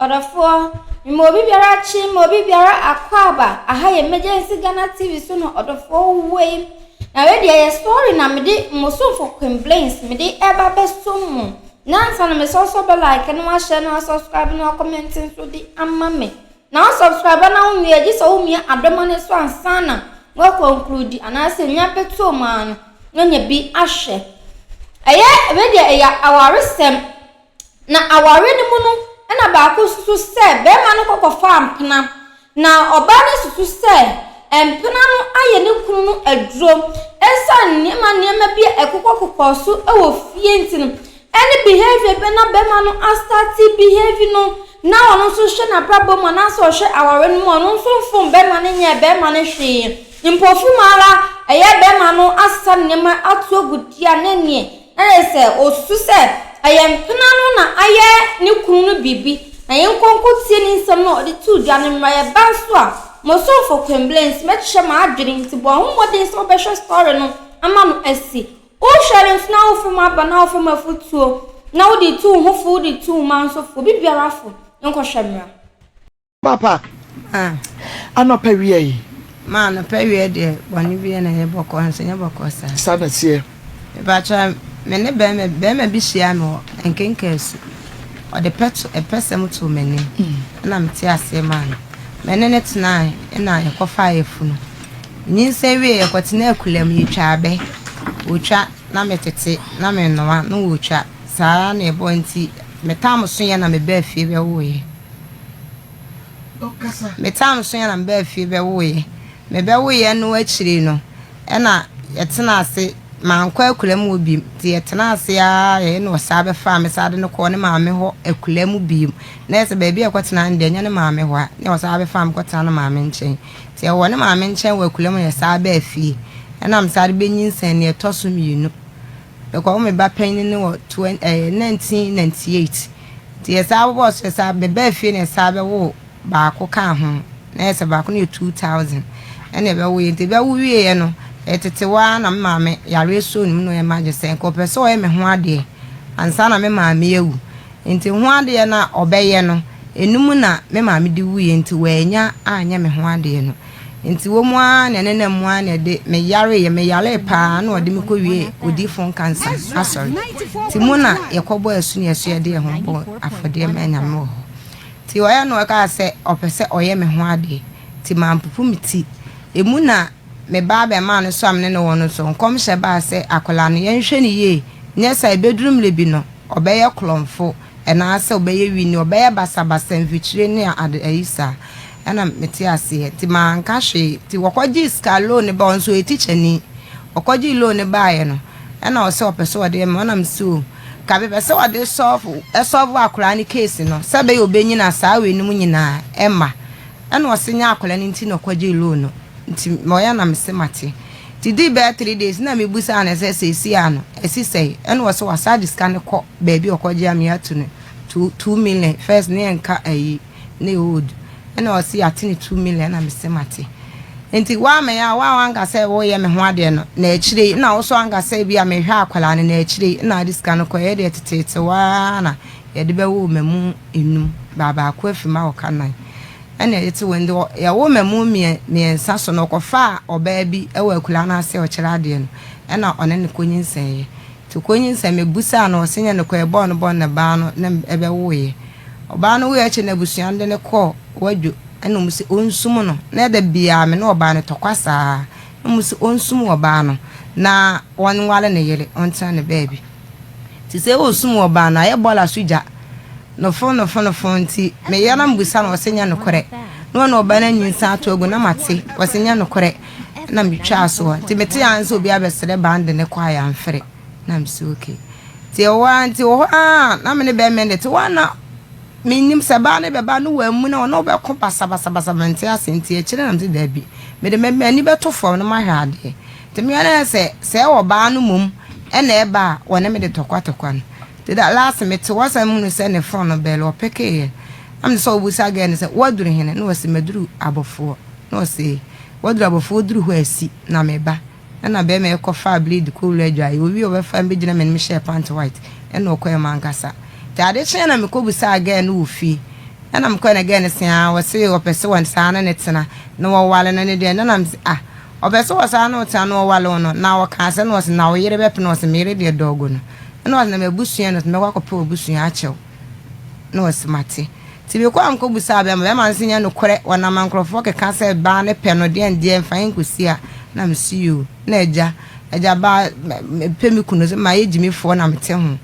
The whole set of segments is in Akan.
Ɔdɔfoɔ, mema obi biara kye, ma obi biara akwaaba. Aha yɛ Emergency Ghana TV so na ɔdɔfoɔ wei. Na wei deɛ yɛ story na mede mo somfo Queen Blaze mede ɛba bɛsom mo. Nansa no mesɛ sɛ bɛ like na wahyɛ na wasubscribe na wacomment nso de ama me. Na wasubscribe na wonwie agye sɛ womia adɔma no so ansa na woaconclude anaasɛ nya bɛtoo mu ara no na nya bi ahwɛ. Ɛyɛ wei deɛ ɛyɛ awaresɛm. Na aware no mu no, ɛna baako susu sɛ barima no kɔkɔfaa mpena, na ɔbaa no susu sɛ mpena no ayɛ ne kunu no aduro. Ɛsiane nneɛma nneɛma bi a ɛkokɔkokɔɔ so wɔ fie nti no, ɛne behavior bi na barima no astart behave no, na ɔno nso hwɛ n'abrabɔ mu anaasɛ ɔhwɛ aware no mu, ɔno nso mfom barima no nyɛ barima no hwee. Mpofrim ara, ɛyɛ barima no asesa nneɛma ato agu dua ne neɛ Na ayɛ sɛ ɔresusu sɛ ɛyɛ mpena no na ayɛ ne kunu no biribi, na yɛnkɔ nkɔtie ne nsɛm no a ɔde too dwa no mmra. Yɛba nso a, mo somfo Queen Blaze, mɛkyerɛ m'adwene, nti bɔ wo ho mmɔden sɛ wobɛhwɛ story no ama no asi. Wohwɛ no nso na wofa mu aba na wofa mu afotuo, na wode tu wo ho fo, wode tu wo mma nso fo, obi biara fo. Nkɔhwɛ mmra. Papa, anɔpa wia yi. Ma anɔpa wia deɛ bɔne bi na ɛyɛ bɔkɔɔ nso nyɛ bɔkɔɔ saa. Saa na ɛteɛ. Mepakyɛ me ne bɛrima bɛrima bi hyia me wɔ Nkenkasu. Ɔde pɛto ɛpɛsɛm too m'anim ɛna mete aseɛ maa no. Me ne no tenae ɛna yɛkɔfaa yafunu. Nyinsɛn wie yɛkɔtenaa akula mu yɛtwaa abɛ. Wɔtwa na metete na menoa na wɔtwa. Saa na ɛbɔɔ nti me tam soeɛ na mebaa fie bɛwoeɛ. Me tam soeɛ na mebaa fie bɛwoeɛ. Mebɛwoeɛ no akyiri no, ɛna yɛtenaa ase, mankɔ akuraa mu hɔ bio. Nti yɛtenaa ase ara yɛyɛ na ɔsan bɛfaa me san de no kɔɔ ne maame hɔ akuraa mu bio. Na ɛsɛ baabi a yɛkɔtenaa no deɛ ɛnyɛ ne maame hɔ a, na ɔsan bɛfaa me kɔtenaa ne maame nkyɛn. Nti yɛwɔ ne maame nkyɛn wɔ akuraa mu na yɛsan baa fie. Ɛna mesan de bɛnyinsɛn deɛ ɛtɔ so mmienu. Mekɔwo me ba panyin no wɔ 1998. Nti yɛsan bobɔɔ so yɛsan mebaa fie na yɛsan bɛwoo baako kaa ho. Na yɛ sɛ baako no yɛ 2000 ɛna ɛbɛwo yɛ. Nti ɛbɛwo wieɛ no, yɛtete hɔ ara na me maame yareɛ soo ne mu na ɔyɛ m'adwene sɛ nka ɔpɛ sɛ ɔyɛ me ho adeɛ ansa na me maame awu. Nti ho adeɛ no a ɔbɛyɛ no, ɛno mu na me maame de wuiɛ nti wannya anyɛ me ho adeɛ no. Nti wɔ mu ara na ɛnenam mu ara na ɛde me yareeɛ, me yaree paa na ɔde me kɔwiee Odiyifo Nkansa asɔre. Nti mu na yɛkɔbɔɔ asu na yɛso yɛde yɛn ho bɔɔ afɔdeɛ maa Nyame wɔ hɔ. Nti ɔyɛ na ɔkaa sɛ ɔpɛ sɛ ɔyɛ me ho adeɛ, nti mampopo me ti. Emu na me ba abɛɛmaa no so a me ne no wɔ no so nkɔmhyɛ baa sɛ akwadaa no yɛnhwɛ no yie, nyɛ saa ɛbɛduru mmerɛ bi no ɔbɛyɛ korɔmfo anaasɛ ɔbɛyɛ wini, ɔbɛyɛ basabasa mfikyire ne ade ayi saa. Ɛna mete aseɛ nti manka hwee. Nti wɔkɔgyee sika loan no baeɛ, ɔno nso ɔyɛ tikyani. Ɔkɔgyee loan no baeɛ no, ɛna ɔsɛ ɔpɛ sɛ ɔde ma, ɛna mese o, nka mepɛ sɛ ɔde sɔlve ɛsɔlve akwadaa no case no sɛ ɛbɛyɛ ɔbɛnyina saa wei nom nyinaa ɛmma. Ɛna ɔse nyɛ akwadaa no nti na ɔkɔgyee loan no. Nti ɔyɛ na mese mate. Nti dii bɛyɛ 3 days na mebusaa no sɛ seesei a no ɛsi sɛn? Ɛna ɔse wasan de sika no kɔ baabi a ɔkɔgye a me ato no 2 million first ne yɛnka ayi ne old. Ɛna ɔse yɛate no 2 million, ɛna mese mate. Nti woamɛyɛ a woa wanka sɛ woyɛ me ho adeɛ no na akyire yi na wo so anka sɛ bi a mehwɛ akwadaa no na akyire yi na ade sika no kɔ yɛ deɛ teteete waa na yɛde bɛwo mamu enum baabaako afi ma wɔka nan ɛna yɛde te wɔn nti yɛwo mamu mmiɛnsa so no ɔkɔfaa ɔbaa bi ɛwɔ akwadaa no ase a ɔkyerɛ adeɛ no ɛna ɔne ne kɔnyinsɛn yɛ nti kɔnyinsɛn mebusaa no ɔse nyɛ no kɔ ɛbɔɔ no bɔ ne baa no na ɛbɛwoeɛ. Ɔbaa no wui akyi no abusua no de no kɔɔ wadwo ɛna ɔmo se ɔnsum no na ɛda biaa me ne ɔbaa no tɔkwa saa na ɔmo se ɔnsum ɔbaa no na ɔnware ne yere ɔntena ne baabi nti sɛ ɔsum ɔbaa no ayɛ bɔɔla so gya nofo nofo nofo nti meyɛ na mebusa no ɔse nyɛ nokorɛ na ɔne ɔbaa no anyinsa ato agu na mate ɔse nyɛ nokorɛ na metwaa soɔ nti mete a sɛ obi abɛsrɛ bande ne kɔ a yɛamfere na mese okay. Nti ɛwɔ hɔ ara nti wɔ hɔ ara na me ne bɛrima no te hɔ a na menim sɛ baa no bɛba no wammu na ɔne wobɛko basabasabasa mente ase nti akyire na mese daabi mede m'ani bɛto fam na mahwɛ adeɛ nti mehwɛ no sɛ sɛ ɛwɔ baa no mmom ɛna ɛba a wɔne me de tɔkwatɔkwa no nti da last mete hɔ sɛ mehunu sɛ ne phone no bell ɔpickeeɛ na mede sɛ ɔbusa girl no sɛ woaduru hene na ɔse maduru abɔfoɔ na ɔse woaduru abɔfoɔ duru hɔ asi na meba. Ɛna bɛɛma yi kɔ faa blade kɔ wura adwaeɛ, owie ɔbɛfa me bɛgyina m'anim hyɛɛ pant white ɛna ɔkɔɛ mankasa. Nti ade kyeeɛ na mekɔ bisaa girl no wɔ fie. Ɛna mekɔɛ na gɛɛ no se aa ɔse ɔpɛ sɛ wɔ saa ne no tena na wɔwale no ne deɛ ɛna na mese ah ɔpɛ sɛ wɔ saa ne wo tena na wɔwale wo no na ɔkaa sɛ na ɔse na wo yere bɛpene ɔse me yere deɛ dɔɔgo no ɛna ɔse na m'abusua no ɔse mɛkɔ akɔpɛ w'abusua akyɛw na ɔse mate nti mekɔ a mekɔ busaa bɛɛma bɛɛma no se nyɛ nokorɛ wɔnam a nkorɔfoɔ keka sɛ baa no pɛ no deɛn deɛ mfa yɛn nkɔsi a na mese yoo na agya agya baa mepɛ me kunu sɛ mayɛ gyimifoɔ na mete ho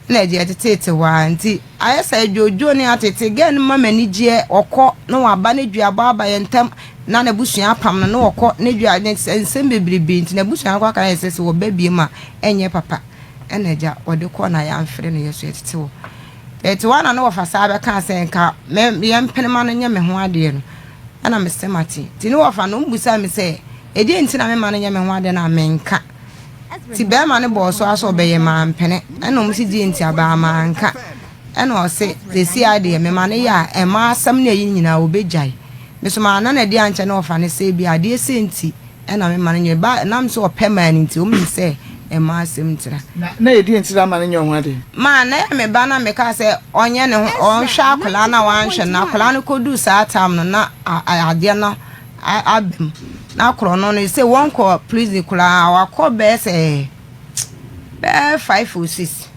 na agya ɛteteete hɔ ara nti Ayɛ sɛ dwoodwoo ne atete. Girl no ma m'ani gyeɛ, ɔkɔ na waba ne duabɔ aba yɛn ntam na n'abusua apam no na ɔkɔ ne dua ne nsɛm bebrebe nti n'abusua no kɔ aka yɛn sɛ sɛ wɔba biem a ɛnyɛ papa ɛna agya ɔde kɔɔ na yɛamfrɛ no yɛ so yɛtete hɔ yɛte hɔ na ne wɔfa saa bɛkaa sɛ nka yɛmpene ma no nyɛ me ho adeɛ no ɛna mesɛ mate nti ne wɔfa no ɔmbusaa me sɛ ɛdeɛ nti na mema no nyɛ me ho adeɛ no a menka Nti bɛɛma no bɔɔ so ara sɛ ɔbɛyɛ mampene ɛna ɔmo se deɛ nti abaa manka ɛna ɔse seesei ara deɛ mema no yɛ a ɛma asɛm ne ayi nyinaa ɔbɛgyae me so manna no adi ankyɛ na ɔfa no sɛ ebia adeɛ sei nti ɛna mema no nyɛ ba ɛnam sɛ ɔpɛ maa no nti ɔmo nim sɛ ɛma asɛm ntira. Na na ɛdeɛ nti na ama no nyɛ ho adeɛ? Ma na ɛyɛ me ba na mekaa sɛ ɔnyɛ ne ho ɔnhwɛ akwadaa no a wanhwɛ no akwadaa no kɔduu saa time no na adeɛ no aba mu na korɔno no sɛ wɔnkɔ prison koraa wakɔ bɛyɛ sɛ bɛyɛ 5 or 6.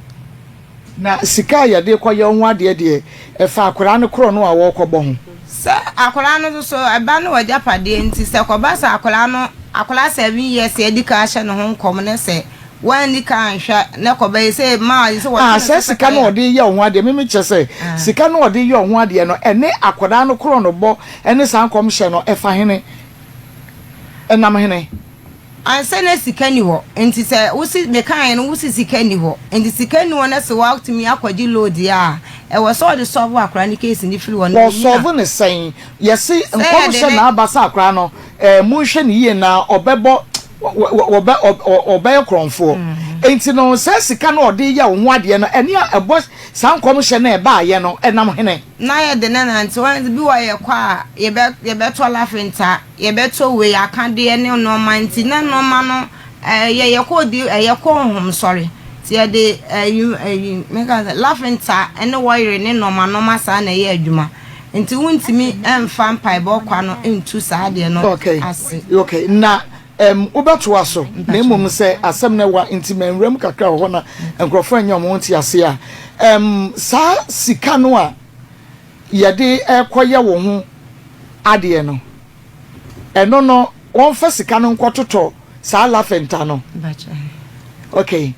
Na sika a yɛde rekɔyɛ wo ho adeɛ deɛ, ɛfa akwadaa no korɔno a wɔrekɔbɔ ho. Sɛ akwadaa no nso so, ɛba no w'agyapadeɛ nti, sɛ kɔba sɛ akwadaa no, akwadaa 7 years adi kan ahyɛ ne ho nkɔm ne sɛ Wanni kan anhwɛ na kɔ bɛyɛ sɛ maa sɛ wɔtwe Ah, ne saa so sika no sɛ a ɔde reyɛ wo ho adeɛ, me me kyerɛ sɛ, sika no a ɔde reyɛ wo ho adeɛ no, ɛne akwadaa no korɔnobɔ ne saa nkɔmhyɛ no, ɛfa hene? Ɛnam hene? Ansa na sika nni hɔ, nti sɛ wosi, mekaeɛ no, wosi sika nni hɔ, nti sika nni hɔ na sɛ woatumi akɔgye loan deɛ a, ɛwɔ sɛ wɔde solve akwadaa no case no firi hɔ na ɔnyini a. Wɔsolve no sɛn? Yɛse Sɛ yɛde nkɔmhyɛ ne. na aba sɛ akwadaa no, eh, monhwɛ no yie na ɔbɛbɔ, wɔbɛ ɔbɛyɛ korɔnfoɔ nti no saa sika no ɔde yɛ wo ho adeɛ no ɛne a ɛbɔ saa nkɔmhyɛ no ɛbaayɛ no ɛnam hene. Na yɛde no nante hɔ bi wɔ yɛkɔ a yɛbɛ yɛbɛtɔ lafinta yɛbɛtɔ wei akadeɛ ne nnoɔma nti na nnoɔma no ɛyɛ yɛkɔ di yɛkɔ nhomsɔre nti yɛde ɛyi ɛyi meka sɛ lafinta ɛne wɔyere ne nnoɔma nnoɔma saa na ɛyɛ adwuma nti wontumi ɛnfa mpaebɔ kwa no ntu saa adeɛ no ase. Okay na um, wobɛtoa so na mmom sɛ asɛm no ɛwa nti manwura mu kakra wɔ hɔ na nkurɔfoɔ anya wɔn ntease a um, saa sika no a yɛde ɛkɔyɛ wo ho adeɛ no ɛno no wɔmfa sika no nkɔtotɔ saa lafenta no okay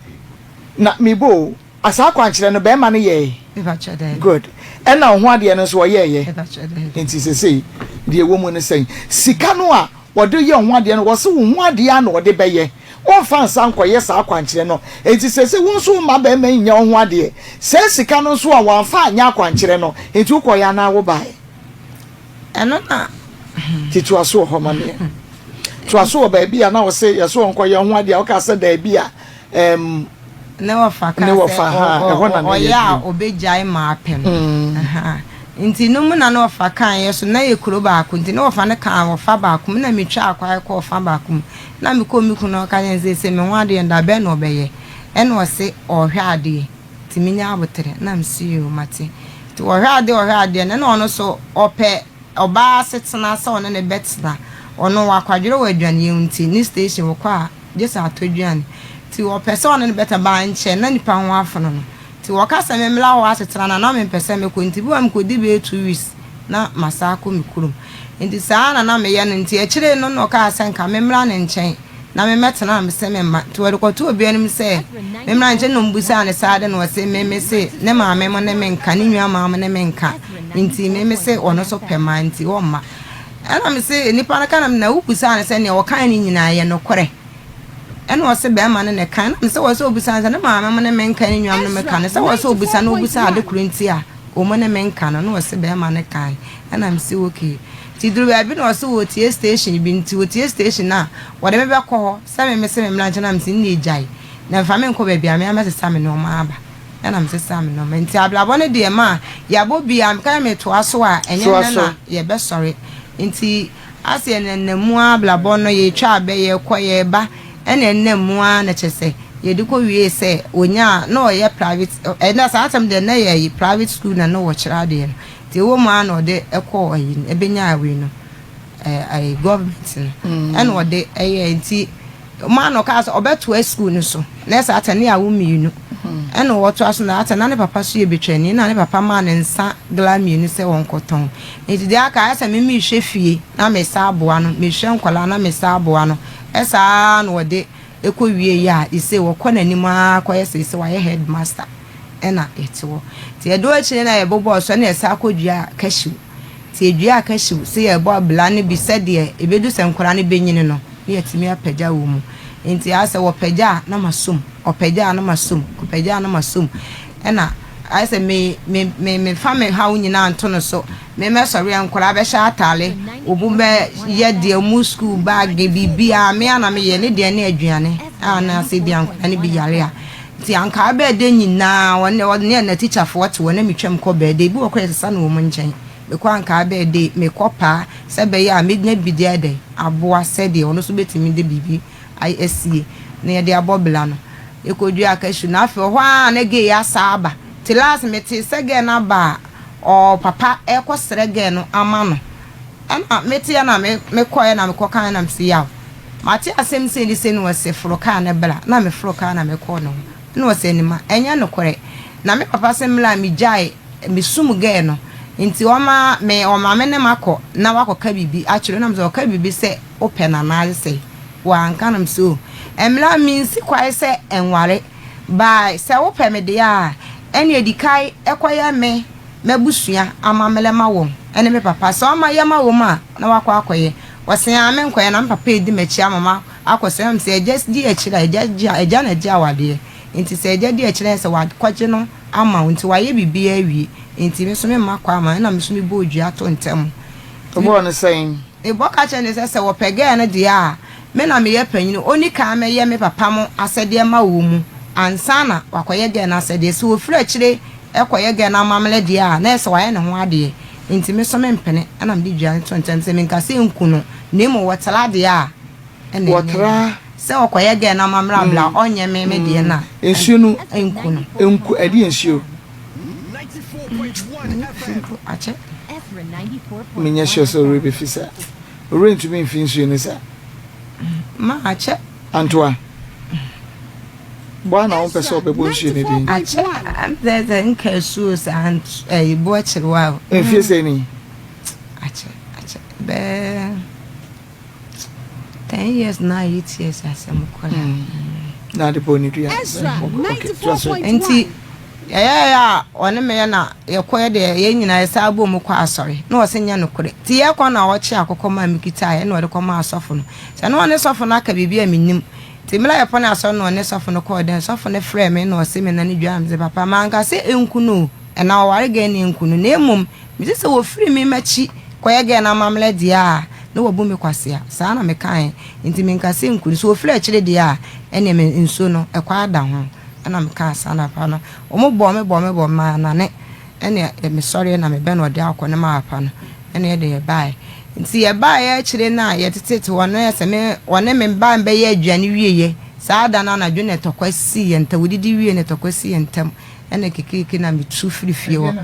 na mebo Saa akwankyerɛ no bɛɛma no yɛe? Good. Ɛna wo ho adeɛ no nso ɔyɛɛyɛ? Nti sesei deɛ ɛwɔ mu ne sɛn? Sika no a wɔde yɛ wo ho adeɛ no wɔse wo ho adeɛ ara na wɔde bɛyɛ. Womfa nsa nkɔyɛ saa akwankyerɛ no. Nti sesei wo nso womma bɛɛma yi nyɛ wo ho adeɛ. Saa sika no nso a wamfa anyɛ akwankyerɛ no nti wokɔeɛ anaa wobaeɛ? Ɛno na. Nti toa so wɔ hɔ ma meɛ. Toa so wɔ baabi a na wɔse yɛse wɔnkɔyɛ wo ho adeɛ a wokaa sɛ daabi a ɛɛm. Ne wɔfa kaa Ne sɛ wɔfa, ha, ɛhɔ na na ɔyɛ ɛyɛ a duru. ɔbɛgyae ma apɛ no. Ahaa. Nti no mu na ne wɔfa kaeɛ so, na yɛ kuro baako nti ne wɔfa no kaa ɔfa baako mu na metwaa kwan kɔɔ ɔfa baako mu. Na mekɔɔ me kunu hɔ ka kyerɛɛ no sɛ seesei me ho adeɛ no da bɛn na ɔbɛyɛ? Ɛna ɔse ɔrehwɛ adeɛ nti menya aboterɛ. Na mese yoo mate. Nti ɔhwɛ adeɛ ɔhwɛ adeɛ no ɛna ɔno nso ɔpɛ ɔbaa asetena sɛ ɔne no bɛtena. Ɔno wakwadwerɛ wɔ adwaneɛ mu nti ne station ɔkɔ a gye sɛ atɔ aduane nti ɔpɛ sɛ ɔne no bɛtena but ankyɛ na nipa ho afono no nti ɔka sɛ memmra hɔ asetena no a na mempɛ sɛ mekɔ nti bi wɔ hɔ a mekɔdi bɛyɛ 2 weeks na masan akɔ me kurom nti saa na na meyɛ no nti akyire no na ɔkaa sɛ nka memmra ne nkyɛn na memmɛtena a mese memma nti wɔde kɔtoo obi anim sɛ memmra ne nkyɛn na ɔmbusaa no saa de na ɔse me mese ne maame mo ne menka ne nua maa mo ne menka nti me mese ɔno nso pɛ ma nti ɔmma Ɛna mese nipa no ka na na wobusaa no sɛ nea ɔkae no nyinaa yɛ nokorɛ? Ɛna ɔse bɛrima no na ɛkae. Ɛna mese wɔ sɛ obusa no sɛ ne maame mo ne me nka ne nuanom no meka no sɛ wɔ sɛ obusa no obusa ade koro nti a wɔn ne me nka no na ɔse bɛrima no kae. Ɛna mese okay. Nti duru baabi na ɔse wɔtie station bi nti wɔtie station no a wɔde me bɛkɔ hɔ sɛ me mese me mmra nkyɛn na mese nne gyae na mfa me nkɔ baabi a me ara mɛsesa me nneɛma aba. Ɛna mesesaa me nnoɔma. Nti abrabɔ no deɛ ma yɛabɔ biaa meka sɛ metoa so a ɛnyɛ Toa nnɛ so. na yɛbɛsɔre. Nti ase yɛnenam mu ara abrabɔ no yɛtwa abɛ yɛkɔ yɛba ɛna ɛnam mu ara na kyerɛ sɛ yɛde kɔ wiee sɛ ɔnyaa na ɔyɛ private ɛna saa asɛm deɛ na yɛ private school na na ɔkyerɛ adeɛ no. Nti ɛwɔ mu ara na ɔde kɔɔ ayi no, ɛbɛnyaa wei no, ɛɛ government no, ɛna ɔde ɛyɛɛ. Nti ɔmaa no ɔkaa sɛ ɔbɛtoa sukuu no so, na ɛsɛ atɛ ne awo mmienu ɛna ɔtoa so, na atɛ na ne papa so yɛ betwani, na ne papa maa ne nsa gla mmienu sɛ wɔnkɔtɔn. Nti deɛ aka ayɛ sɛ me mehwɛ fie na mesa aboa no, mehwɛ nkwadaa na mesa aboa no, ɛsaa na ɔde ɛkɔ wie yɛ a, ɛsɛ wɔkɔ n'anim ara kɔyɛ sɛ ɛsɛ wayɛ headmaster. Ɛna yɛte hɔ. Nti ɛdɔ akyire na yɛbobɔɔ so ɛna yɛsan kɔduaa cashew. Nti yɛduaa cashew sɛ yɛrebɔ abla no bi sɛdeɛ ɛbɛdu sɛ nkwadaa no bɛnyini no na yɛatumi apagya wɔ mu. Nti ayɛ sɛ wɔpagya a na masɔ mu, ɔpagya a na masɔ mu, ɔpagya a na masɔ mu. Ɛna ayɛ sɛ me me me mefa me haw nyinaa nto no so. Me mɛsɔre a nkwadaa bɛhyɛ ataale, wɔn bɛyɛ deɛ wɔn sukuu baage biribiara me ara na meyɛ, ne deɛ ne aduane a na sɛ ebia nkwadaa no bi yare a. Nti anka bɛɛdɛ nyinaa ɔne ɔne n'atikyafoɔ te hɔ na metwam kɔ bɛɛdɛ ebi wɔ kɔ yɛsesa no wɔn nkyɛn mekɔ anka bɛɛdɛ mekɔ paa sɛ ɛbɛyɛ a mɛnya bi de ayɛ dɛn aboa sɛdeɛ ɔno nso bɛtumi de biribi asie na yɛde abɔ bla no yɛkɔdua cashew na afei ɔhɔ ara na gay asa aba nti last metee sɛ gay no aba a ɔpapa ɛkɔ srɛ gay no ama no. Ɛna meteɛ na me mekɔeɛ na mekɔkaeɛ na mese yaw mate asɛm sei ne sei na ɔse foro kaa no bra na me foro kaa na mekɔɔ ne ho ɛna ɔse Anima ɛnyɛ nokorɛ na me papa se mmerɛ a megyae me sum gɛɛ no nti ɔma me ɔma me ne makɔ na wakɔka biribi akyerɛ na mese ɔka biribi sɛ wopɛ no anaa sɛ wanka na mese o mmerɛ a mensi kwae sɛ ɛnware by sɛ wopɛ me deɛ a ɛne ɛdikae ɛkɔyɛ me m'abusua amammerɛ ma wɔn ne me papa. Sɛ ɔma yɛ ma wɔn a, na wakɔ akɔyɛ. Ɔse aa menkɔyɛ na me papa redi m'akyi ama makɔ sɛ na mesɛ agya di akyire a, agya gye agya na gye awadeɛ. Nti sɛ agya di akyire a ɛsɛ wakɔgye no ama wo nti wayɛ biribiara awie nti me nso memma kwan ma ɛna me nso mebɔɔ dua to ntɛm. Wobɔɔ no sɛn? Mebɔ ka kyerɛɛ no sɛ sɛ wɔpɛ girl no deɛ a, me na meyɛ panyin, ɔnni kan mmɛyɛ me papa mo asɛdeɛ ma wɔ mu ansa na wakɔyɛ girl no asɛdeɛ. Sɛ ɔfiri akyire kɔyɛ girl no amammerɛ deɛ a, na ɛyɛ sɛ wayɛ ne ho adeɛ. Enti me nso mempene, ɛna mede dua no too ntam sɛ menka sɛ nku no, na mmom wɔtra deɛ a, ɛna ɛnyɛ Wɔtra. Sɛ ɔkɔyɛ girl no amammerɛ a, bla ɔnyɛ me me deɛ no a, Nsuo no nku no. Nku, ɛdeɛn nsuo? Mpo akyɛ. Menyɛ sure sɛ owura bɛfi saa. Owura ntumi mfi nsuo no saa. Ma akyɛ. Antoa. Bɔ a na wompɛ sɛ ɔbɛbɔ nsuo no din. Akyɛ sɛ sɛ nka asuo saa ɛyi boɔ kyerewa o. Mfie sɛ ni. Akyɛ akyɛ bɛɛ. 10 years na 8 years asɛm koraa. Na ade bɔ ne dua. Nti yɛyɛɛ a ɔne me yɛ na yɛkɔɛ deɛ yɛn nyinaa yɛsan bɔ mu kɔ asɔre na ɔsɛ nyɛ nokorɛ nti yɛkɔ na ɔkye akokɔ maa mekitaeɛ na ɔde kɔmaa asɔfo no sɛ na ɔne sɔfo no aka biribi a mennim nti mmerɛ a yɛpɔne asɔre na ɔne sɔfo no kɔɔ dɛn sɔfo no frɛɛ me na ɔse me na ne dwa me sɛ papa manka sɛ ɛnku no o ɛna ɔware gɛn ne ɛnku no na mmom Mese sɛ wɔfiri me m'akyi kɔyɛ gɛɛ no amammerɛ deɛ a, na wɔabu me kwasea. Saa na mekaeɛ. Enti menka sɛ nku no. Sɛ wɔfiri akyire deɛ a, ɛnneɛ me nsuo no, ɛkwan ada ho. Ɛna mekaa saa na papa no, wɔbɔɔ me bɔɔ me bɔɔ me maa nane. Ɛnneɛ mesɔreɛ na mebɛ na ɔde akɔ ne maa papa no. Ɛnneɛ ɛde yɛbaeɛ. Nti yɛbaeɛ akyire no a yɛtetete hɔ no, na yɛ sɛ me, wɔne me ba bɛyɛ aduane wieeɛ. Saa da no anadwo na tɔkwa sii yɛn ntam. Wɔdidi wieeɛ na tɔkwa sii yɛn ntam. Ɛna kekeeke na metu firi fie hɔ.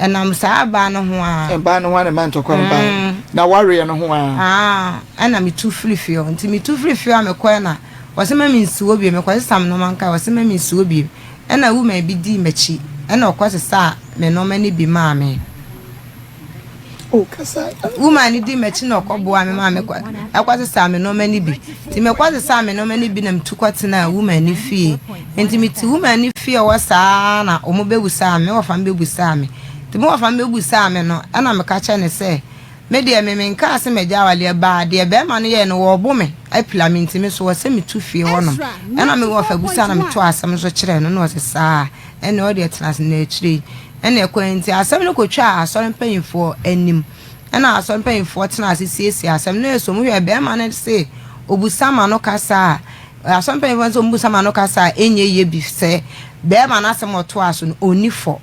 Ɛnam saa baa no ho ara. Ɛbaa no ho ara na ɛma ntɔkwa no baeɛ. Na wareɛ no ho ara. Aa, ɛna metu firi fie hɔ. Nti metu firi fie hɔ a mekɔɛ na wɔse ma mensi hɔ bio. Mekɔsesa me nnoɔma nkae, wɔse ma mensi hɔ bio. Ɛna woman bi dii m'akyi, ɛna ɔkɔsesaa me nnoɔma no bi maa me. Woman no dii m'akyi na ɔkɔboaa me maa mekɔ ɛkɔsesaa me nneɛma no bi. Nti mekɔsesaa me nneɛma no bi na metu kɔtenaa woman no fie. Nti mete woman no fie hɔ saa na wɔn bɛbusaa me, me wɔfa no bɛbusaa me. Nti me wɔfa no bɛbusaa me no, ɛna meka kyerɛ no sɛ, me deɛ me menkaa sɛ magya awadeɛ baa deɛ bɛrima no yɛɛ no wɔrebo me apira me nti me so wɔ sɛ metu fie hɔnom. Ɛna me wɔfa busaa na metoo asɛm no so kyerɛɛ no na ɔse saa ɛne ɔdeɛ tena ase na akyire yi Ɛnna ɛkɔe nti, asɛm no kotwaa asɔre mpanyimfoɔ anim. Ɛnna asɔre mpanyimfoɔ tenaa ase siesiee asɛm no. So mohwɛ, barima no se obisa ma no kasa a, asɔre mpanyimfoɔ no se wɔbisa ma no kasa a, ɛnyɛ yie bi sɛ barima no asɛm a ɔtoaa so no, ɔnni fɔ.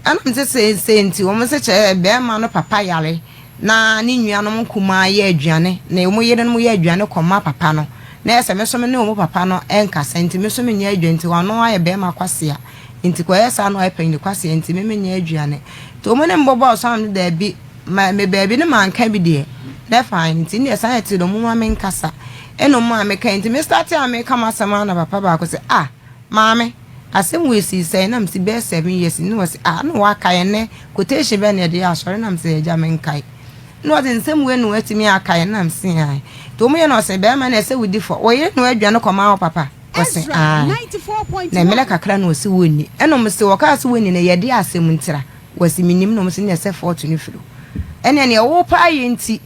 Ɛnna mete seesei nti, wɔn se kyerɛ barima no papa yare na ne nuanom nkumaa yɛ aduane, na wɔn yerenom yɛ aduane kɔma papa no. Na ɛyɛ sɛ me nso me ne wɔn papa no nkasa nti, me nso menyɛ aduane nti, ɔno ayɛ barima kwasea. Nti kɔyɛ saa na ɔyɛ panyin kwasea nti me menyɛ aduane. Nti wɔn ne me bɔbɔɔ so a na me daabi, ma me baabi no manka bi deɛ, na fine. Nti nneɛ saa ɛte no, momma menkasa. Ɛna wɔn maa mekae. Nti me starte a meka m'asɛm ara na papa baako sɛ, ah, maame, asɛm wei sii sɛn? Na mese bɛyɛ 7 years ni. Na ɔse, ah, na wakae ɛnnɛ quotation bɛn na yɛde yɛ asɔre? Na mese, agya menkae. Na ɔse, nsɛm wei na watumi akae? Na mese, ae. Nti wɔn yɛ na ɔse, bɛrima na ɛsɛ wodi fɔ. Wo yere na wadwane kɔma wo papa? Ɔse, ae. Na mmerɛ kakra na ɔse wɔnni. Ɛna ɔmo se, wɔkaa sɛ wɔnni no, yɛde asɛm ntira. Wɔse, mennim. Na ɔmo se, neɛ sɛ fault no firi wo. Ɛneɛ neɛ wopɛ ayɛ nti,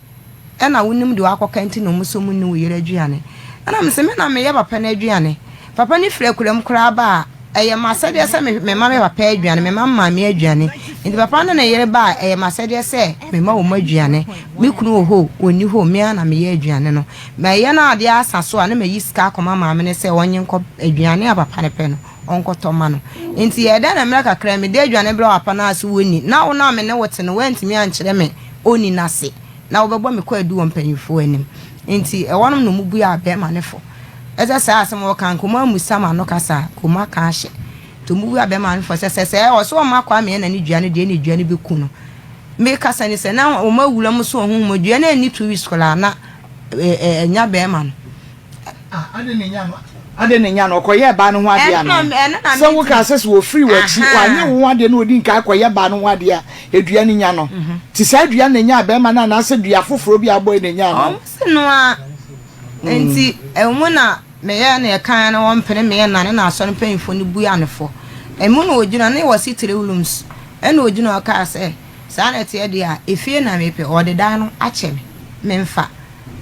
ɛna wonim deɛ wakɔka nti na ɔmo se ɔmo nni wo yere aduane. Ɛna mese, me na meyɛ papa no aduane. Papa no firi akuram koraa ba a, ɛyɛ m'asɛdeɛ sɛ me mema me papa aduane, mema me maame aduane. Nti papa no ne ne yere ba a, ɛyɛ m'asɛdeɛ sɛ mema wɔn aduane. Me kunu wɔ hɔ o, ɔnni hɔ o, me ara na meyɛ aduane no. Mɛyɛ na adeɛ asa so a, na mayi sika akɔma maame no sɛ ɔnye nkɔ aduane a papa no pɛ no, ɔnkɔtɔ mma no. Nti ɛyɛ dɛn na mmerɛ kakra yi mede aduane brɛ papa no a sɛ ɔnni, na wo no a me ne wo te no woantumi ankyerɛ me ɔnni no ase, na wobɛbɔ me kwaadu wɔ mpanyimfoɔ anim. Nti ɛhɔnom na wɔbuaa bɛrima no fɔ. Ɛsɛ saa asɛm a wɔka, nka wɔammisa m'ano kasa a, nka wɔaka ahyɛ. Nti wɔbuaa bɛrima no fɔ sɛ, sɛ sɛɛ ɔse ɔmma Kwame ɛna ne dua no deɛ ɛna dua no bɛku no. Mekasa ni sɛ na wɔn awura mu so ɔhonhom dua no anni 2 weeks koraa na ɛnya bɛrima no. Adɛn na enya no? Ɔkɔyɛɛ baa no ho adeɛ anaa? Sɛ wokaa sɛ sɛ wɔfiri w'akyi, wanyɛ wo ho adeɛ na ɔdi nkan kɔyɛ baa no ho adeɛ a, dua no nya no. Nti saa dua no na ɛnyaa bɛrima no anaasɛ dua foforɔ bi a abɔe na ɛnyaa no? Wɔn se no ara. Nti ɛmu na meyɛɛ na yɛkaeɛ na wɔmpene meyɛ nane na asɔre mpanyinfoɔ no bua no fɔ. Ɛmu na ɔgyina ne wɔse three rooms ɛna ɔgyina ɔkaa sɛ saa na ɛteɛ deɛ a efie na mepɛ ɔde dan no akyɛ me memfa.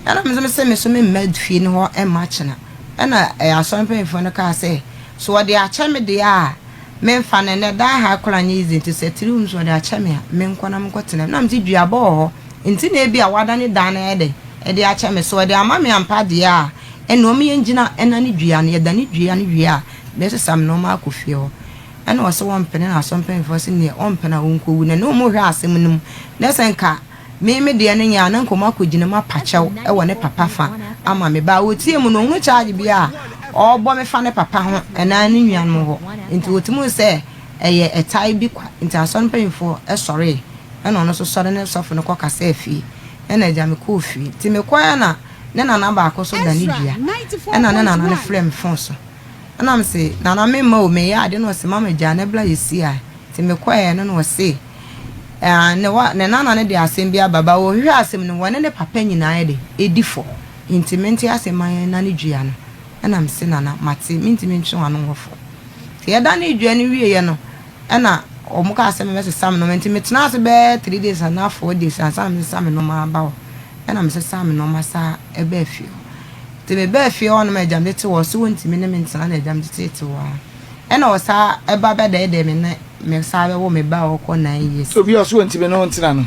Ɛna me nso mese me so memma fie no hɔ mma kyena. Ɛna asɔre mpanyinfoɔ no kaa sɛ so ɔde akyɛ me deɛ a memfa no ɛnɛ dan ha koraa nyɛ easy nti sɛ three rooms ɔde akyɛ me a menkɔ na menkɔ tena mu. Na mese duabɔ wɔ hɔ nti na ebia wadane dan no ayɛ dɛn ɛde akyɛ me. So ɔde ama me ampa deɛ a ɛna ɔmo yɛngyina ɛnane dua no yɛdane dua no wie a mɛsesa me nnoɔma akɔ fie hɔ. Ɛna ɔse wɔmpene na asɔre mpanyinfoɔ se neɛ ɔmpene a ɔnkɔwu na ne ɔmo hwɛ asɛm no mu na sɛ nka Me me deɛ no nyɛ a na nka ɔmo akɔgyina mu apa kyɛw wɔ ne papa fa ama me but ɔtie mu no ɔhunu charge bi a ɔɔbɔ me fa ne papa ho anaa ne nuanom hɔ nti ɔtumi hu sɛ ɛyɛ ɛtae bi kwa nti asɔre mpanyinfoɔ sɔree ɛna ɔno nso sɔre ne sɔfo no kɔ kasaa fie ɛna agya me kɔɔ fie nti me kɔɛ na ne nana baako so da ne dua ɛna ne nana no frɛ me phone so ɛna me se nana me mma o meyɛ ade na ɔse mama gyaa na bla yɛ si a nti me kɔɛ no na ɔse Ɛɛ, ne wa, ne nana no de asɛm bi aba, ba wɔhwehwɛ asɛm no, wɔne ne papa nyinaa yɛ dɛ, ɛdi fɔ. Nti mente ase mma yɛnnane dua no. Ɛna mese, Nana, mate, mentumi ntwe w'ano wɔ fɔ. Nti yɛdanee dua no wieeɛ no, ɛna wɔn kaa sɛ memmɛsesa me nnoɔma. Nti metenaa ase bɛyɛ 3 days anaa 4 days ansa na mesesa me nnoɔma aba hɔ. Ɛna mesesaa me nnoɔma saa ɛbaa fie hɔ. Nti mebaa fie hɔ nom a agya mede te hɔ, ɔse wɔntumi ne me ntena na agya mede teete hɔ ara. Ɛna ɔsaa ba bɛdɛɛdɛɛ me ne me saa bɛwo me ba a ɔkɔ 9 years. Obi a ɔso ɔntumi ne wo ntena no,